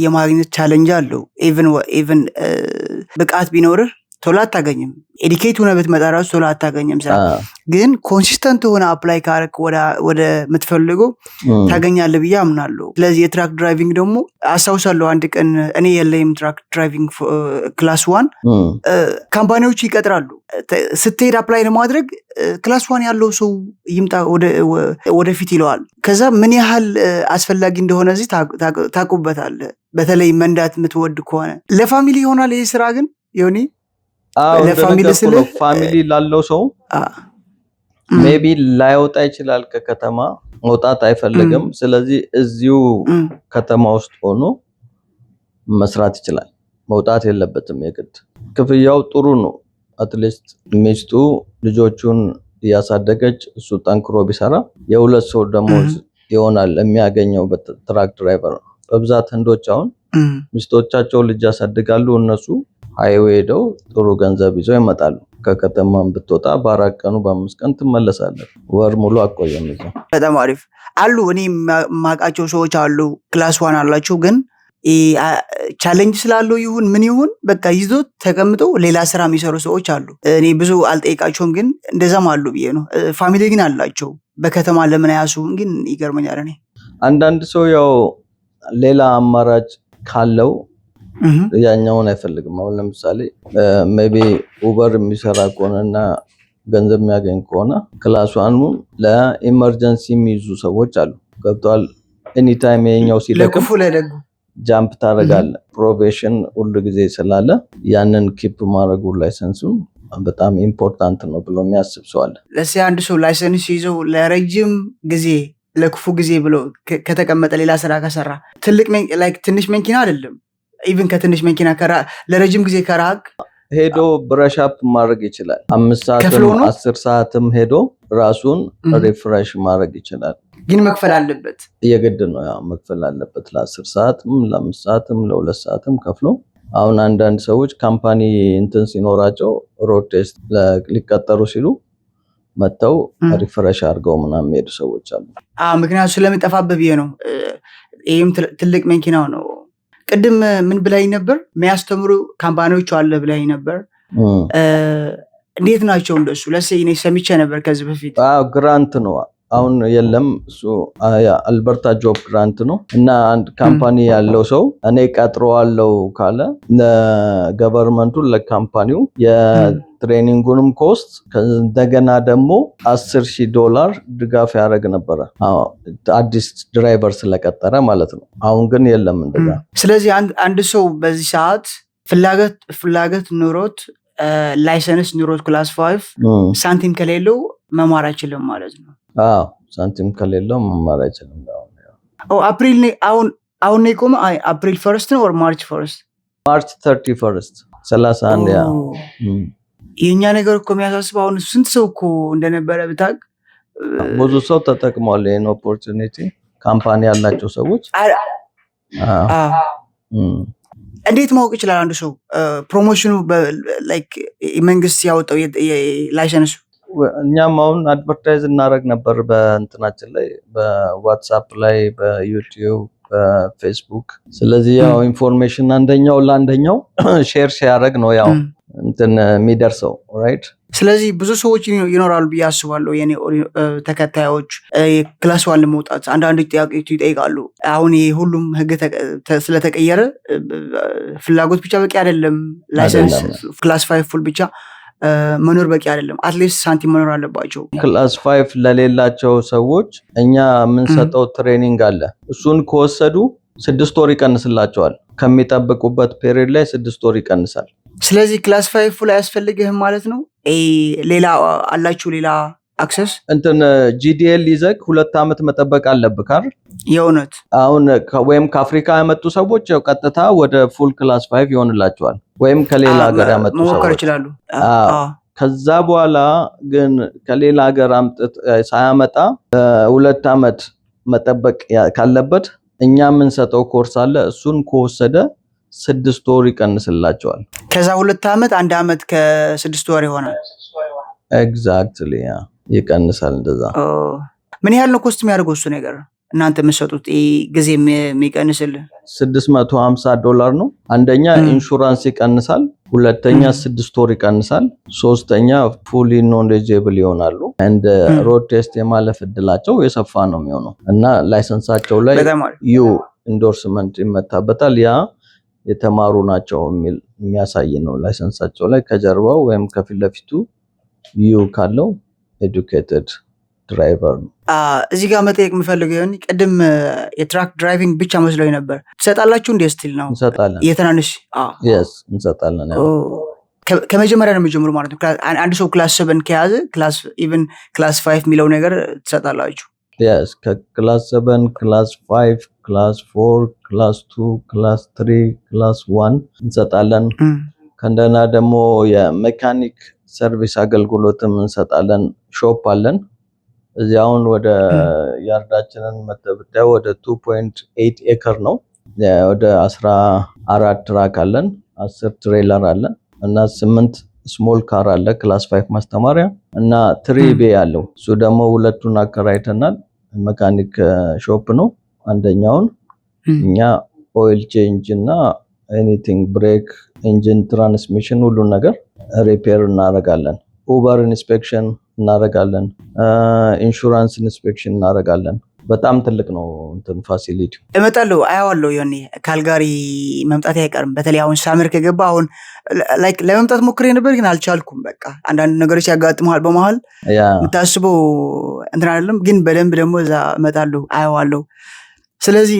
የማግኘት challenge አለው። Even ብቃት ቢኖርህ ቶሎ አታገኝም። Educated ሆነህ ብትመጣ ራሱ ቶሎ አታገኝም ስራ። ግን consistent ሆነህ apply ካረክ ወደ ምትፈልገው ታገኛለህ ብዬ አምናለሁ። ስለዚህ የ truck driving ደግሞ አስታውሳለሁ፣ አንድ ቀን እኔ የለኝም truck driving class one፣ company ዎቹ ይቀጥራሉ። ስትሄድ apply ለማድረግ class one ያለው ሰው ይምጣ ወደፊት ይለዋል። ከዛ ምን ያህል አስፈላጊ እንደሆነ እዚህ ታውቁበታለህ። በተለይ መንዳት የምትወድ ከሆነ ለ family ይሆናል ይህ ስራ ግን ዮኒ። አዎ። ለ family እንደነገርኩህ ነው። ስልህ Family ላለው ሰው maybe ላይወጣ ይችላል፣ ከከተማ መውጣት አይፈልግም። ስለዚህ እዚሁ ከተማ ውስጥ ሆኖ መስራት ይችላል። መውጣት የለበትም የግድ። ክፍያው ጥሩ ነው። At least ሚስቱ ልጆቹን እያሳደገች እሱ ጠንክሮ ቢሰራ የሁለት ሰው ደሞዝ ይሆናል የሚያገኘው በ truck driver ነው። በብዛት ህንዶች አሁን ሚስቶቻቸው ልጅ ያሳድጋሉ። እነሱ highway ሄደው ጥሩ ገንዘብ ይዘው ይመጣሉ። ከከተማም ብትወጣ በ4 ቀኑ በ5 ቀን ትመለሳለህ። ወር ሙሉ አቆየም እዛ። በጣም አሪፍ። አሉ፣ እኔ የማውቃቸው ሰዎች አሉ፣ class one አላቸው፣ ግን challenge ስላለው ይሁን ምን ይሁን በቃ ይዞ ተቀምጦ ሌላ ስራ የሚሰሩ ሰዎች አሉ። እኔ ብዙ አልጠይቃቸውም፣ ግን እንደዛም አሉ ብዬ ነው። Family ግን አላቸው። በከተማ ለምን አያስቡም ግን ይገርመኛል እኔ። አንዳንድ ሰው ያው ሌላ አማራጭ ካለው ያኛውን አይፈልግም። አሁን ለምሳሌ maybe Uber የሚሰራ ከሆነና ገንዘብ የሚያገኝ ከሆነ class one ኑ ለ emergency የሚይዙ ሰዎች አሉ። ገብቶሃል? Anytime ይሄኛው ሲደክም ለክፉ ለደጉ jump ታደርጋለህ። Probation ሁሉ ጊዜ ስላለ ያንን keep ማድረጉ license ኡ በጣም important ነው ብሎ የሚያስብ ሰው አለ። ለሲ አንድ ሰው license ይዘው ለረጅም ጊዜ ለክፉ ጊዜ ብሎ ከተቀመጠ፣ ሌላ ስራ ከሰራ፣ ትልቅ like ትንሽ መኪና አይደለም፣ even ከትንሽ መኪና ለረጅም ጊዜ ከራቅ ሄዶ brush up ማድረግ ይችላል። 5 ሰዓትም ከፍሎ ነው? 10 ሰዓትም ሄዶ ራሱን refresh ማድረግ ይችላል። ግን መክፈል አለበት። የግድ ነው፣ ያው መክፈል አለበት። ለ10 ሰዓትም ለ5 ሰዓትም ለ2 ሰዓትም ከፍሎ። አሁን አንዳንድ ሰዎች company እንትን ሲኖራቸው road test ሊቀጠሩ ሲሉ መጥተው refresh አድርገው ምናምን የሚሄዱ ሰዎች አሉ። ምክንያቱ ስለሚጠፋብህ ብዬ ነው። ይህም ትልቅ መኪናው ነው። ቅድም ምን ብላኝ ነበር? የሚያስተምሩ company ዎች አለ ብላኝ ነበር። እንዴት ናቸው እንደሱ? ለሴ እኔ ሰምቼ ነበር ከዚህ በፊት። አዎ፣ grant ነው። አሁን የለም እሱ። አልበርታ job grant ነው እና አንድ company ያለው ሰው እኔ ቀጥረዋለሁ ካለ ለገቨርንመንቱ ለካምፓኒው የትሬኒንጉንም ኮስት እንደገና ደግሞ 10,000 ዶላር ድጋፍ ያደርግ ነበረ። አዎ፣ አዲስ driver ስለቀጠረ ማለት ነው። አሁን ግን የለም እንደዛ። ስለዚህ አንድ ሰው በዚህ ሰዓት ፍላጎት ኑሮት፣ license ኑሮት class 5 ሳንቲም ከሌለው መማር አይችልም ማለት ነው። አዎ፣ ሳንቲም ከሌለው መማር አይችልም። ኦ አፕሪል አሁን አሁን ነው የቆመ። አይ April 1 ነው or March 1? March 31፣ 31፣ yeah። የእኛ ነገር እኮ የሚያሳስበው አሁን ስንት ሰው እኮ እንደነበረ ብታውቅ። ብዙ ሰው ተጠቅሟል ይህን opportunity፣ company ያላቸው ሰዎች። እንዴት ማወቅ ይችላል አንድ ሰው promotion ኑ like መንግስት ያወጣው license ኡ? እኛም አሁን advertise እናደርግ ነበር በእንትናችን ላይ፣ በ WhatsApp ላይ፣ በ YouTube፣ በ Facebook። ስለዚህ ያው information አንደኛው ለአንደኛው share ሲያደርግ ነው ያው እንትን የሚደርሰው፣ right? ስለዚህ ብዙ ሰዎች ይኖራሉ ብዬ አስባለሁ። የኔ ተከታዮች class one ለመውጣት አንዳንድ ጥያቄዎች ይጠይቃሉ። አሁን ይሄ ሁሉም ህግ ስለተቀየረ ፍላጎት ብቻ በቂ አይደለም። License class 5 full ብቻ መኖር በቂ አይደለም። At least ሳንቲም መኖር አለባቸው። Class 5 ለሌላቸው ሰዎች እኛ የምንሰጠው training አለ። እሱን ከወሰዱ 6 ወር ይቀንስላቸዋል። ከሚጠብቁበት period ላይ 6 ወር ይቀንሳል። ስለዚህ class 5 ላይ አያስፈልግህም ማለት ነው። ሌላ አላችሁ ሌላ access? እንትን GDL ይዘህ 2 ዓመት መጠበቅ አለብህ አይደል? የእውነት? አሁን ወይም ከአፍሪካ የመጡ ሰዎች ያው ቀጥታ ወደ full class 5 ይሆንላቸዋል። ወይም ከሌላ ሀገር ያመጡ መሞከር ሰዎች ይችላሉ። አዎ። ከዛ በኋላ ግን ከሌላ ሀገር ሳያመጣ 2 ዓመት መጠበቅ ካለበት እኛ የምንሰጠው ኮርስ አለ። እሱን ከወሰደ 6 ወር ይቀንስላቸዋል። ከዛ 2 ዓመት 1 ዓመት ከ6 ወር ይሆናል። Exactly, yeah, ይቀንሳል እንደዛ። ምን ያህል ነው cost የሚያደርገው እሱ ነገር እናንተ የምትሰጡት ይሄ ጊዜ የሚቀንስልህ? 650 ዶላር ነው። አንደኛ ኢንሹራንስ ይቀንሳል፣ ሁለተኛ 6 ወር ይቀንሳል፣ ሶስተኛ fully knowledgeable ይሆናሉ። And road test የማለፍ እድላቸው የሰፋ ነው የሚሆነው እና license ኣቸው ላይ በጣም አሪፍ። U endorsement ይመታበታል። ያ የተማሩ ናቸው የሚል የሚያሳይ ነው። License ኣቸው ላይ ከጀርባው ወይም ከፊት ለፊቱ U ካለው educated driver ነው። እዚህ ጋር መጠየቅ የምፈልገው ይሆን ቅድም የ truck driving ብቻ መስሎኝ ነበር። ትሰጣላችሁ እንዴ still ነው? እንሰጣለን። የትናንሽ Yes, እንሰጣለን። ያው ከመጀመሪያ ነው የሚጀምሩ ማለት ነው። አንድ ሰው class 7 ከያዘ class even class 5 የሚለው ነገር ትሰጣላችሁ? Yes, ከ class 7፣ class 5፣ class 4፣ class 2፣ class 3፣ class 1 እንሰጣለን። ከእንደገና ደግሞ የሜካኒክ service አገልግሎትም እንሰጣለን። Shop አለን። እዚህ አሁን ወደ yard ኣችንን መተህ ብታየው ወደ 2.8 acre ነው። ወደ 14 truck አለን፣ 10 trailer አለን እና ስምንት small car አለ class 5 ማስተማሪያ እና three bay አለው። እሱ ደግሞ ሁለቱን አከራይተናል። Mechanic shop ነው። አንደኛውን እኛ oil change እና anything brake፣ engine፣ transmission ሁሉን ነገር repair እናደርጋለን። Uber inspection እናደርጋለን። Insurance inspection እናደርጋለን። በጣም ትልቅ ነው እንትን facility ው። እመጣለሁ፣ አየዋለሁ። ዮኒ፣ ካልጋሪ መምጣት አይቀርም። በተለይ አሁን summer ከገባ አሁን like ለመምጣት ሞክሬ ነበር ግን አልቻልኩም። በቃ አንዳንድ ነገሮች ያጋጥመሃል በመሀል የምታስበው እንትን አይደለም፣ ግን በደንብ ደግሞ እዛ እመጣለሁ፣ አየዋለሁ። ስለዚህ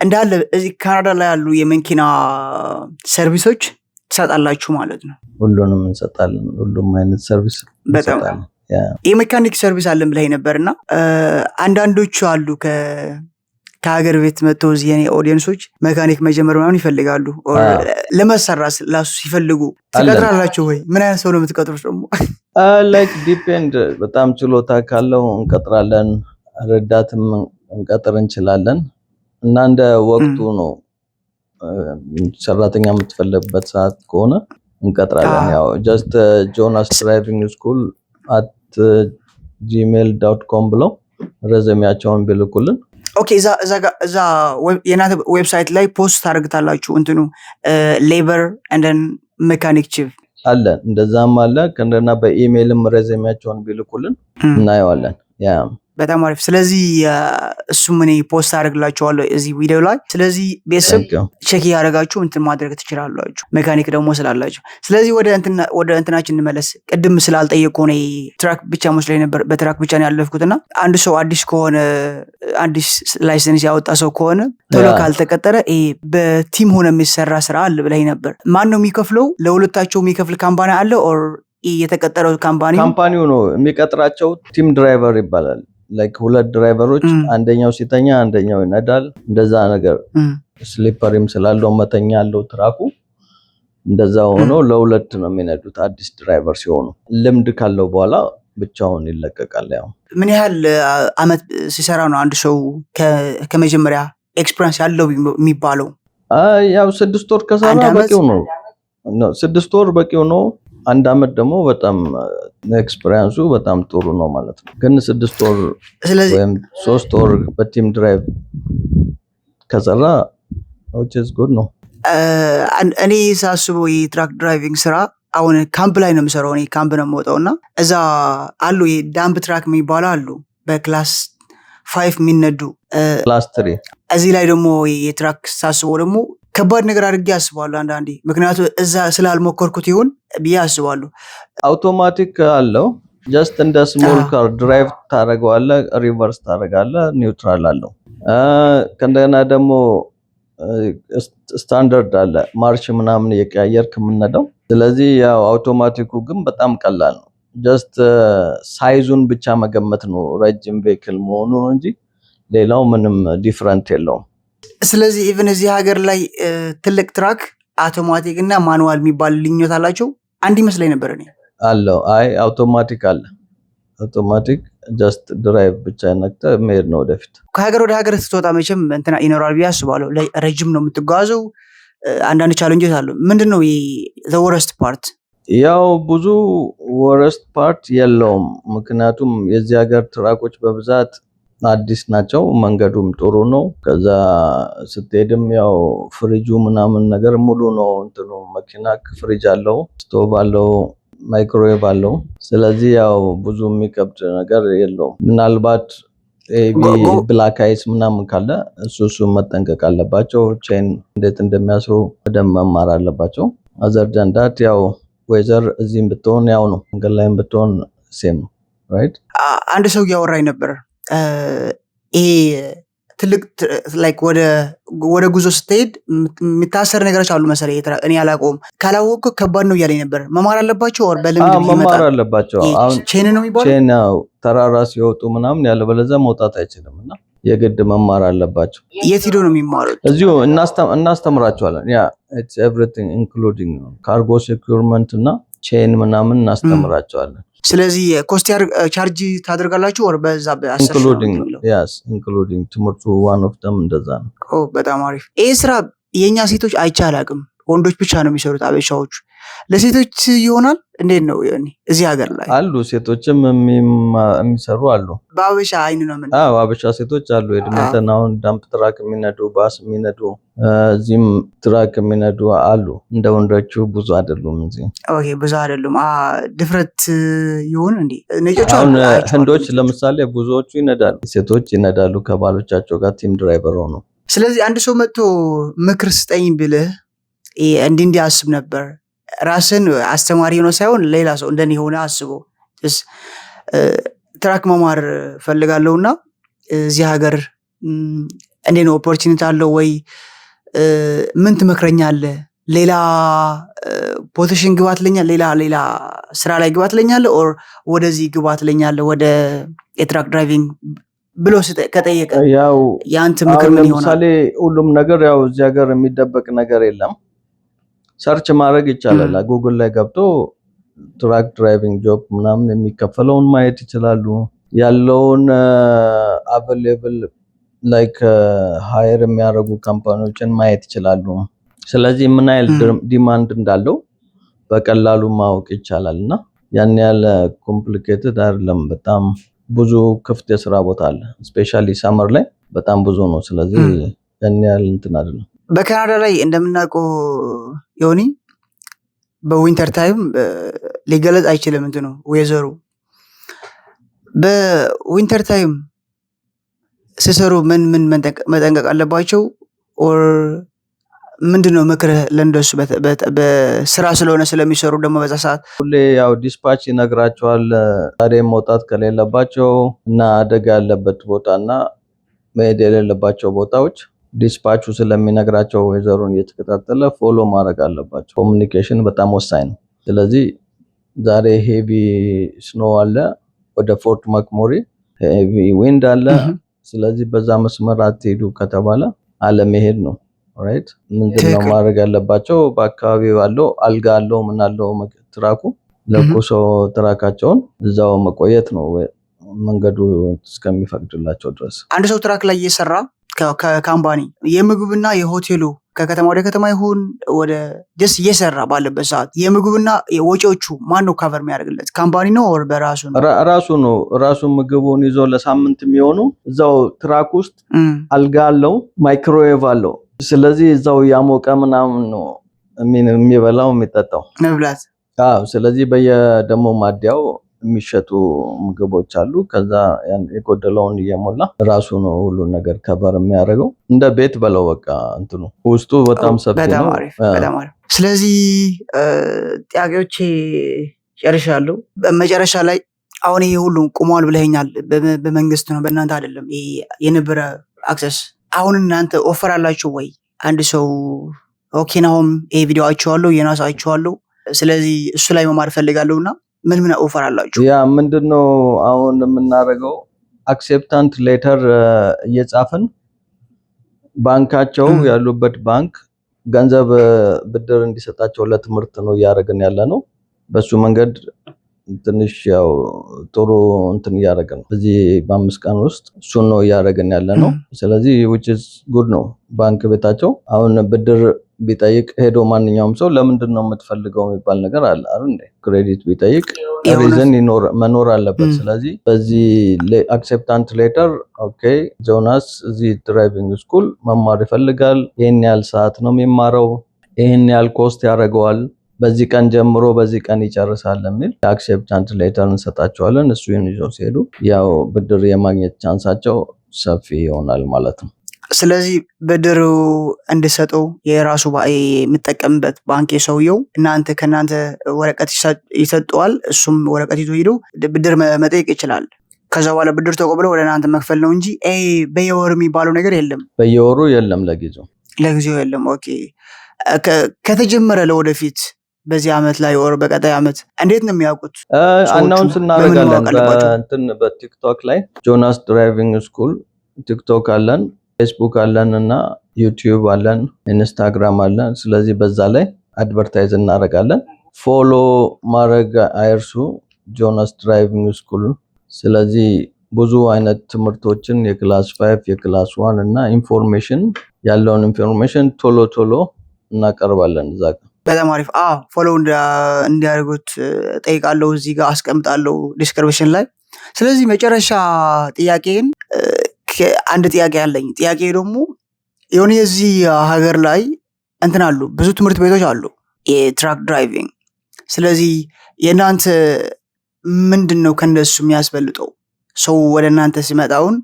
እንዳለ እዚህ ካናዳ ላይ ያሉ የመኪና service ኦች ትሰጣላችሁ ማለት ነው? ሁሉንም እንሰጣለን። ሁሉም አይነት service በጣም እንሰጣለን። Yeah. የሜካኒክ service አለን ብለህ ነበር እና አንዳንዶቹ አሉ ከሀገር ቤት መጥተው እዚህ የኔ audience ኦች መካኒክ መጀመር ምናምን ይፈልጋሉ or ለመሰራት ላሱ ሲፈልጉ አለን። ትቀጥራላችሁ ወይ? ምን አይነት ሰው ነው የምትቀጥሩት ደግሞ? Like depend፣ በጣም ችሎታ ካለው እንቀጥራለን፣ ረዳትም እንቀጥር እንችላለን እና እንደ ወቅቱ ነው። ሰራተኛ የምትፈልግበት ሰዓት ከሆነ እንቀጥራለን። ያው just jonasdrivingschool@gmail.com ብለው resume ያቸውን ቢልኩልን። Okay፣ እዛ የእናንተ website ላይ post ታደርግታላችሁ እንትኑ labor and then mechanic chief? አለ፣ እንደዛም አለ። ከእንደና በኢሜይልም resume ያቸውን ቢልኩልን እናየዋለን። Yeah. በጣም አሪፍ። ስለዚህ እሱም እኔ post አደርግላችኋለሁ እዚህ ቪዲዮ ላይ። ስለዚህ ቤተሰብ Thank you. Check እያደረጋችሁ እንትን ማድረግ ትችላላችሁ፣ ሜካኒክ ደግሞ ስላላችሁ። ስለዚህ ወደ እንትናችን እንመለስ። ቅድም ስላልጠየቅኩ እኔ truck ብቻ መስሎኝ ነበር፣ በ truck ብቻ ነው ያለፍኩት። እና አንድ ሰው አዲስ ከሆነ፣ አዲስ license ያወጣ ሰው ከሆነ ቶሎ ካልተቀጠረ ይሄ በ team ሆነ የሚሰራ ስራ አለ ብለኸኝ ነበር። ማን ነው የሚከፍለው? ለሁለታቸው የሚከፍል company አለ or የተቀጠረው company? Company ው ነው የሚቀጥራቸው። Team driver ይባላል። Like ሁለት driver ኦች አንደኛው ሲተኛ አንደኛው ይነዳል። እንደዛ ነገር sleeper ም ስላለው መተኛ ያለው truck ኡ እንደዛ ሆኖ ለሁለት ነው የሚነዱት። አዲስ driver ሲሆኑ ልምድ ካለው በኋላ ብቻውን ይለቀቃል። ያው ምን ያህል አመት ሲሰራ ነው አንድ ሰው ከመጀመሪያ experience ያለው የሚባለው? ያው 6 ወር ከሰራ አንድ አመት? በቂው ነው። No፣ 6 ወር በቂው ነው። አንድ አመት ደግሞ በጣም experience ኡ በጣም ጥሩ ነው ማለት ነው። ግን 6 ወር ስለዚህ ወይም 3 ወር በ team drive ከሰራ which is good ነው። እኔ ሳስበው የ truck driving ስራ አሁን ካምፕ ላይ ነው የምሰራው። እኔ ካምፕ ነው የምወጣው እና እዛ አሉ dump truck የሚባሉ አሉ በ class 5 የሚነዱ Class 3። እዚህ ላይ ደግሞ የ truck ሳስበው ደግሞ ከባድ ነገር አድርጌ አስባለሁ አንዳንዴ፣ ምክንያቱ እዛ ስላልሞከርኩት ይሁን ብዬ አስባለሁ። አውቶማቲክ አለው። Just እንደ small car drive ታደርገዋለህ፣ reverse ታደርጋለህ፣ neutral አለው። ከእንደገና ደግሞ ስታንዳርድ አለ፣ ማርሽ ምናምን እየቀያየርክ የምነዳው። ስለዚህ ያው አውቶማቲኩ ግን በጣም ቀላል ነው። Just size ኡን ብቻ መገመት ነው ረጅም vehicle መሆኑ ነው እንጂ ሌላው ምንም different የለውም። ስለዚህ even እዚህ ሀገር ላይ ትልቅ truck automatic እና manual የሚባል ልዩነት አላቸው። አንድ ይመስለኝ ነበር እኔ። አለው። አይ፣ አውቶማቲክ አለ። Automatic just drive ብቻ ነክተህ መሄድ ነው ወደፊት። ከሀገር ወደ ሀገር ስትወጣ መቼም እንትና ይኖራል ብዬ አስባለሁ። ረጅም ነው የምትጓዘው። አንዳንድ challenge ኦች አሉ። ምንድን ነው worst part? ያው ብዙ worst part የለውም። ምክንያቱም የዚህ ሀገር truck ኦች በብዛት አዲስ ናቸው። መንገዱም ጥሩ ነው። ከዛ ስትሄድም ያው ፍሪጁ ምናምን ነገር ሙሉ ነው። እንትኑ መኪና ፍሪጅ አለው፣ ስቶቭ አለው፣ ማይክሮዌቭ አለው። ስለዚህ ያው ብዙ የሚከብድ ነገር የለውም። ምናልባት heavy black ice ምናምን ካለ እሱ መጠንቀቅ አለባቸው። Chain እንዴት እንደሚያስሩ በደንብ መማር አለባቸው። Other than that ያው weather እዚህም ብትሆን ያው ነው፣ መንገድ ላይም ብትሆን same ነው፣ right? አንድ ሰው እያወራኝ ነበር። ይሄ ትልቅ like ወደ ጉዞ ስትሄድ የሚታሰር ነገሮች አሉ መሰለኝ። እኔ አላውቀውም። ካላወቅኩ ከባድ ነው እያለኝ ነበር። መማር አለባቸው or በልምድ መማር ይመጣል? አለባቸው። አሁን Chain ነው የሚባለው። Chain ያው ተራራ ሲወጡ ምናምን ያለበለዚያ መውጣት አይችልም እና የግድ መማር አለባቸው። የት ሄዶ ነው የሚማሩት? እዚሁ እናስተምራቸዋለን። Yeah, it's everything including cargo securement እና chain ምናምን እናስተምራቸዋለን። ስለዚህ cost charge ታደርጋላችሁ or በዛ በ10 ሺህ ነው Including የሚለው? Yes, including ትምህርቱ one of them እንደዛ ነው። ኦ፣ በጣም አሪፍ። ይህ ስራ የእኛ ሴቶች አይቼ አላውቅም። ወንዶች ብቻ ነው የሚሰሩት አበሻዎቹ። ለሴቶች ይሆናል? እንዴት ነው ዮኒ? እዚህ ሀገር ላይ? አሉ፣ ሴቶችም የሚሰሩ አሉ። በአበሻ አይን ነው ምን? አዎ፣ አበሻ ሴቶች አሉ። ኤድመንተን አሁን dump truck የሚነዱ፣ ባስ የሚነዱ፣ እዚህም truck የሚነዱ አሉ። እንደ ወንዶቹ ብዙ አይደሉም እዚህ። Okay፣ ብዙ አይደሉም። ድፍረት ይሁን እንዴ? ነጮቹ አሁን አሉ አይቼዋለሁ። ህንዶች ነጮቹ። ለምሳሌ ብዙዎቹ ይነዳሉ፣ ሴቶች ይነዳሉ ከባሎቻቸው ጋር team driver ሆነው። ስለዚህ አንድ ሰው መጥቶ ምክር ስጠኝ ብልህ ይሄ እንዲህ እንዲህ አስብ ነበር፣ ራስን አስተማሪ ሆኖ ሳይሆን ሌላ ሰው እንደኔ ሆነ አስቦ truck መማር ፈልጋለሁ እና እዚህ ሀገር እንዴት ነው፣ opportunity አለው ወይ፣ ምን ትመክረኛለህ? ሌላ position ግባ ትለኛለህ? ሌላ ሌላ ስራ ላይ ግባ ትለኛለህ? Or ወደዚህ ግባ ትለኛለህ? ወደ የ truck driving ብሎ ከጠየቀ ያው የአንተ ምክር አሁን ምን ይሆናል? ለምሳሌ ሁሉም ነገር ያው እዚህ ሀገር የሚደበቅ ነገር የለም። Search ማድረግ ይቻላል። ጉግል ላይ ገብቶ truck driving job ምናምን የሚከፈለውን ማየት ይችላሉ። ያለውን available like hire የሚያደርጉ company ዎችን ማየት ይችላሉ። ስለዚህ ምን ያህል demand እንዳለው በቀላሉ ማወቅ ይቻላል እና ያን ያህል complicated አይደለም። በጣም ብዙ ክፍት የስራ ቦታ አለ። Especially summer ላይ በጣም ብዙ ነው። ስለዚህ ያን ያህል እንትን አይደለም። በካናዳ ላይ እንደምናውቀው ዮኒ በ winter time ሊገለጽ አይችልም እንትኑ weather ኡ። በ winter time ሲሰሩ ምን ምን መጠንቀቅ አለባቸው? Or ምንድን ነው ምክርህ ለእንደሱ በስራ ስለሆነ ስለሚሰሩ ደግሞ በዛ ሰዓት? ሁሌ ያው dispatch ይነግራቸዋል። ዛሬ መውጣት ከሌለባቸው እና አደጋ ያለበት ቦታ እና መሄድ የሌለባቸው ቦታዎች dispatch ኡ ስለሚነግራቸው weather ኡን እየተከታተለ follow ማድረግ አለባቸው። Communication በጣም ወሳኝ ነው። ስለዚህ ዛሬ heavy snow አለ፣ ወደ ፎርት ማክሞሪ heavy wind አለ። ስለዚህ በዛ መስመር አትሄዱ ከተባለ አለመሄድ ነው። Right፣ ምንድነው ማድረግ ያለባቸው? በአካባቢው ያለው አልጋ አለው፣ ምን አለው truck ኡ ለኩሶ truck ኣቸውን እዛው መቆየት ነው መንገዱ እስከሚፈቅድላቸው ድረስ። አንድ ሰው truck ላይ እየሰራ ከ company የምግብና የሆቴሉ ከከተማ ወደ ከተማ ይሁን ወደ just እየሰራ ባለበት ሰዓት የምግብና ወጪዎቹ ማን ነው cover የሚያደርግለት? Company ነው or በራሱ ነው? ራሱ ነው። ራሱ ምግቡን ይዞ ለሳምንት የሚሆኑ እዛው truck ውስጥ አልጋ አለው፣ ማይክሮዌቭ አለው። ስለዚህ እዛው ያሞቀ ምናምን ነው የሚበላው የሚጠጣው። መብላት። አዎ። ስለዚህ በየደሞ ማዲያው የሚሸጡ ምግቦች አሉ። ከዛ ያን የጎደለውን እየሞላ ራሱ ነው ሁሉን ነገር cover የሚያደርገው። እንደ ቤት በለው በቃ፣ እንትኑ ውስጡ በጣም ሰፊ በጣም ነው። አሪፍ፣ በጣም አሪፍ። ስለዚህ ጥያቄዎቼ ጨርሻለሁ። በመጨረሻ ላይ አሁን ይሄ ሁሉ ቁሟል ብለኸኛል። በመንግስት ነው፣ በእናንተ አይደለም። ይሄ የነበረ access አሁን እናንተ offer አላችሁ ወይ? አንድ ሰው okay ናሆም ይሄ ቪዲዮ አይቼዋለሁ፣ ዮናስ አይቼዋለሁ፣ ስለዚህ እሱ ላይ መማር እፈልጋለሁ እና ምን ምን offer አላችሁ? Yeah፣ ምንድነው አሁን የምናደርገው፣ acceptance letter እየጻፍን ባንካቸው ያሉበት ባንክ ገንዘብ ብድር እንዲሰጣቸው ለትምህርት ነው እያደረግን ያለ ነው። በሱ መንገድ ትንሽ ያው ጥሩ እንትን እያደረግን ነው። በዚህ በ5 ቀን ውስጥ እሱን ነው እያደረግን ያለ ነው። ስለዚህ which is good ነው። ባንክ ቤታቸው አሁን ብድር ቢጠይቅ ሄዶ ማንኛውም ሰው ለምንድን ነው የምትፈልገው የሚባል ነገር አለ አይደል እንዴ? Credit ቢጠይቅ reason ይኖር መኖር አለበት። ስለዚህ በዚህ acceptance letter okay ጆናስ እዚህ driving school መማር ይፈልጋል፣ ይህን ያህል ሰዓት ነው የሚማረው፣ ይህን ያህል cost ያደርገዋል፣ በዚህ ቀን ጀምሮ በዚህ ቀን ይጨርሳል የሚል acceptance letter እንሰጣቸዋለን። እሱን ይዘው ሲሄዱ ያው ብድር የማግኘት chance ኣቸው ሰፊ ይሆናል ማለት ነው። ስለዚህ ብድሩ እንዲሰጠው የራሱ የሚጠቀምበት ባንክ የሰውየው እናንተ ከእናንተ ወረቀት ይሰጠዋል። እሱም ወረቀት ይዞ ሄዶ ብድር መጠየቅ ይችላል። ከዛ በኋላ ብድር ተቀብሎ ወደ እናንተ መክፈል ነው እንጂ በየወሩ የሚባለው ነገር የለም። በየወሩ የለም ለጊዜው። ለጊዜው የለም። Okay፣ ከተጀመረ ለወደፊት በዚህ አመት ላይ ወር በቀጣይ አመት እንዴት ነው የሚያውቁት? Announce እናደርጋለን። በእንትን በ TikTok ላይ ጆናስ Driving School TikTok አለን፣ ፌስቡክ አለን እና YouTube አለን፣ Instagram አለን። ስለዚህ በዛ ላይ advertise እናደርጋለን። Follow ማድረግ አይርሱ፣ ጆናስ Driving School። ስለዚህ ብዙ አይነት ትምህርቶችን የ class 5፣ የ class 1 እና information ያለውን information ቶሎ ቶሎ እናቀርባለን እዛ ጋር። በጣም አሪፍ። አዎ፣ follow እንዲያደርጉት ጠይቃለሁ። እዚህ ጋር አስቀምጣለሁ description ላይ። ስለዚህ መጨረሻ ጥያቄን አንድ ጥያቄ አለኝ። ጥያቄ ደግሞ የሆነ የዚህ ሀገር ላይ እንትን አሉ፣ ብዙ ትምህርት ቤቶች አሉ የ truck driving። ስለዚህ የእናንተ ምንድን ነው ከእነሱ የሚያስበልጠው? ሰው ወደ እናንተ ሲመጣውን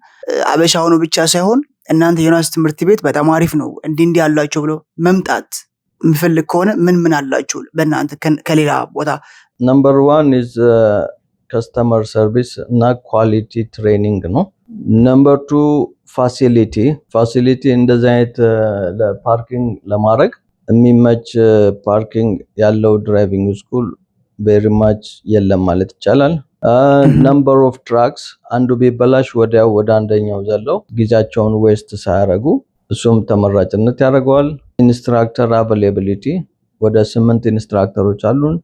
አበሻ ሆኖ ብቻ ሳይሆን እናንተ ዮናስ ትምህርት ቤት በጣም አሪፍ ነው፣ እንዲህ እንዲህ አላቸው ብሎ መምጣት የሚፈልግ ከሆነ ምን ምን አላችሁ በእናንተ ከሌላ ቦታ? Number one is customer service እና quality training ነው። Number two facility። Facility እንደዚህ አይነት ለ parking ለማድረግ የሚመች parking ያለው driving school very much የለም ማለት ይቻላል። Number of trucks፣ አንዱ ቢበላሽ ወዲያው ወደ አንደኛው ዘለው ጊዜያቸውን waste ሳያደርጉ እሱም ተመራጭነት ያደርገዋል። Instructor availability፣ ወደ ስምንት instructor ኦች አሉን።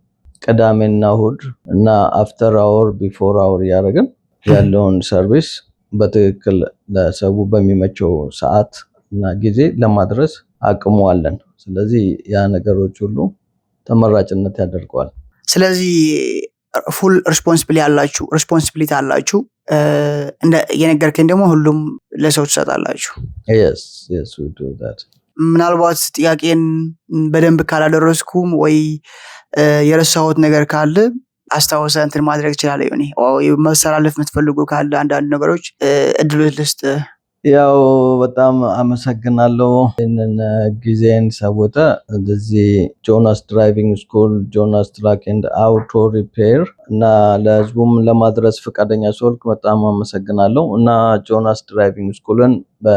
ቅዳሜና እሁድ እና after hour፣ before hour እያደረግን ያለውን service በትክክል ለሰው በሚመቸው ሰዓት እና ጊዜ ለማድረስ አቅሙ አለን። ስለዚህ ያ ነገሮች ሁሉ ተመራጭነት ያደርገዋል። ስለዚህ full responsibility አላችሁ፣ responsibility አላችሁ። የነገርከኝ ደግሞ ሁሉም ለሰው ትሰጣላችሁ። Yes, we do that. ምናልባት ጥያቄን በደንብ ካላደረስኩም ወይ የረሳሁት ነገር ካለ አስታውሰህ እንትን ማድረግ ትችላለህ። ዮኒ፣ መሰላለፍ የምትፈልጉ ካለ አንዳንድ ነገሮች እድሉ ልስጥ። ያው በጣም አመሰግናለሁ ይህንን ጊዜን ሰውተህ እንደዚህ ጆናስ Driving School፣ ጆናስ Truck and Auto Repair እና ለህዝቡም ለማድረስ ፈቃደኛ ስለሆንክ በጣም አመሰግናለሁ። እና ጆናስ Driving School ን በ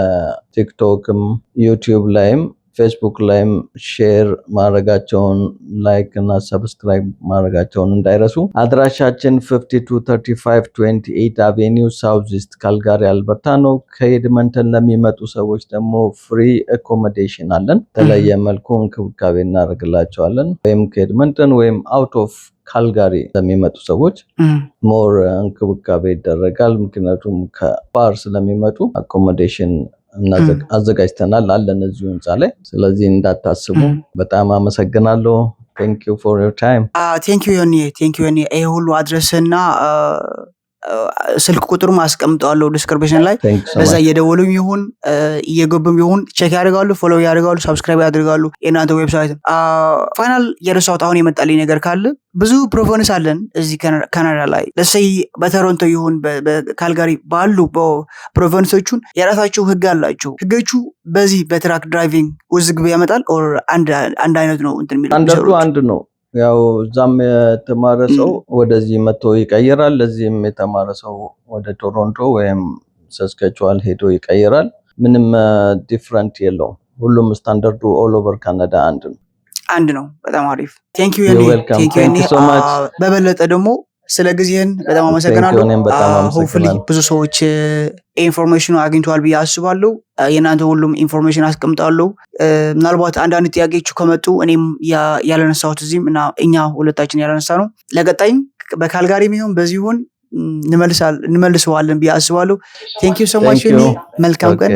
TikTok ም YouTube ላይም ፌስቡክ ላይም share ማድረጋቸውን፣ like እና subscribe ማድረጋቸውን እንዳይረሱ። አድራሻችን 5235 28 Avenue South East ካልጋሪ አልበርታ ነው። ከኤድመንተን ለሚመጡ ሰዎች ደግሞ free accommodation አለን። የተለየ መልኩ እንክብካቤ እናደርግላቸዋለን። ወይም ከኤድመንተን ወይም out of ካልጋሪ ለሚመጡ ሰዎች more እንክብካቤ ይደረጋል። ምክንያቱም ከ far ስለሚመጡ accommodation አዘጋጅተናል አለን እዚሁ ህንፃ ላይ። ስለዚህ እንዳታስቡ። በጣም አመሰግናለሁ። Thank you for your time. Thank you ዮኒ፣ thank you ዮኒ። ይሄ ሁሉ አድረስና ስልክ ቁጥሩም አስቀምጠዋለሁ description ላይ። በዛ እየደወሉም ይሁን እየገቡም ይሁን check ያደርጋሉ፣ follow ያደርጋሉ፣ subscribe ያደርጋሉ የእናንተ website። Final የረሳሁት አሁን የመጣልኝ ነገር ካለ፣ ብዙ province አለን እዚህ ካናዳ ላይ፣ let's say በቶሮንቶ ይሁን በካልጋሪ ባሉ province ኦቹን የራሳቸው ህግ አላቸው። ህጎቹ በዚህ በ truck driving ውዝግብ ያመጣል or አንድ አይነት ነው እንትን የሚለው? ስታንዳርዱ አንድ ነው። ያው እዛም የተማረ ሰው ወደዚህ መጥቶ ይቀይራል። እዚህም የተማረ ሰው ወደ ቶሮንቶ ወይም ሰስካችዋን ሄዶ ይቀይራል። ምንም different የለውም። ሁሉም standard ኡ all over ካናዳ አንድ ነው። አንድ ነው። በጣም አሪፍ፣ thank you። በበለጠ ደግሞ ስለ ጊዜህን በጣም አመሰግናለሁ። Hopefully ብዙ ሰዎች information ኑ አግኝተዋል ብዬ አስባለሁ። የእናንተ ሁሉም information አስቀምጣለሁ። ምናልባት አንዳንድ ጥያቄዎች ከመጡ እኔም ያላነሳሁት እዚህም እና እኛ ሁለታችን ያላነሳነው ለቀጣይም በካልጋሪም ይሁን በዚህ ይሁን እንመልሰዋለን ብዬ አስባለሁ። Thank you so much። መልካም ቀን።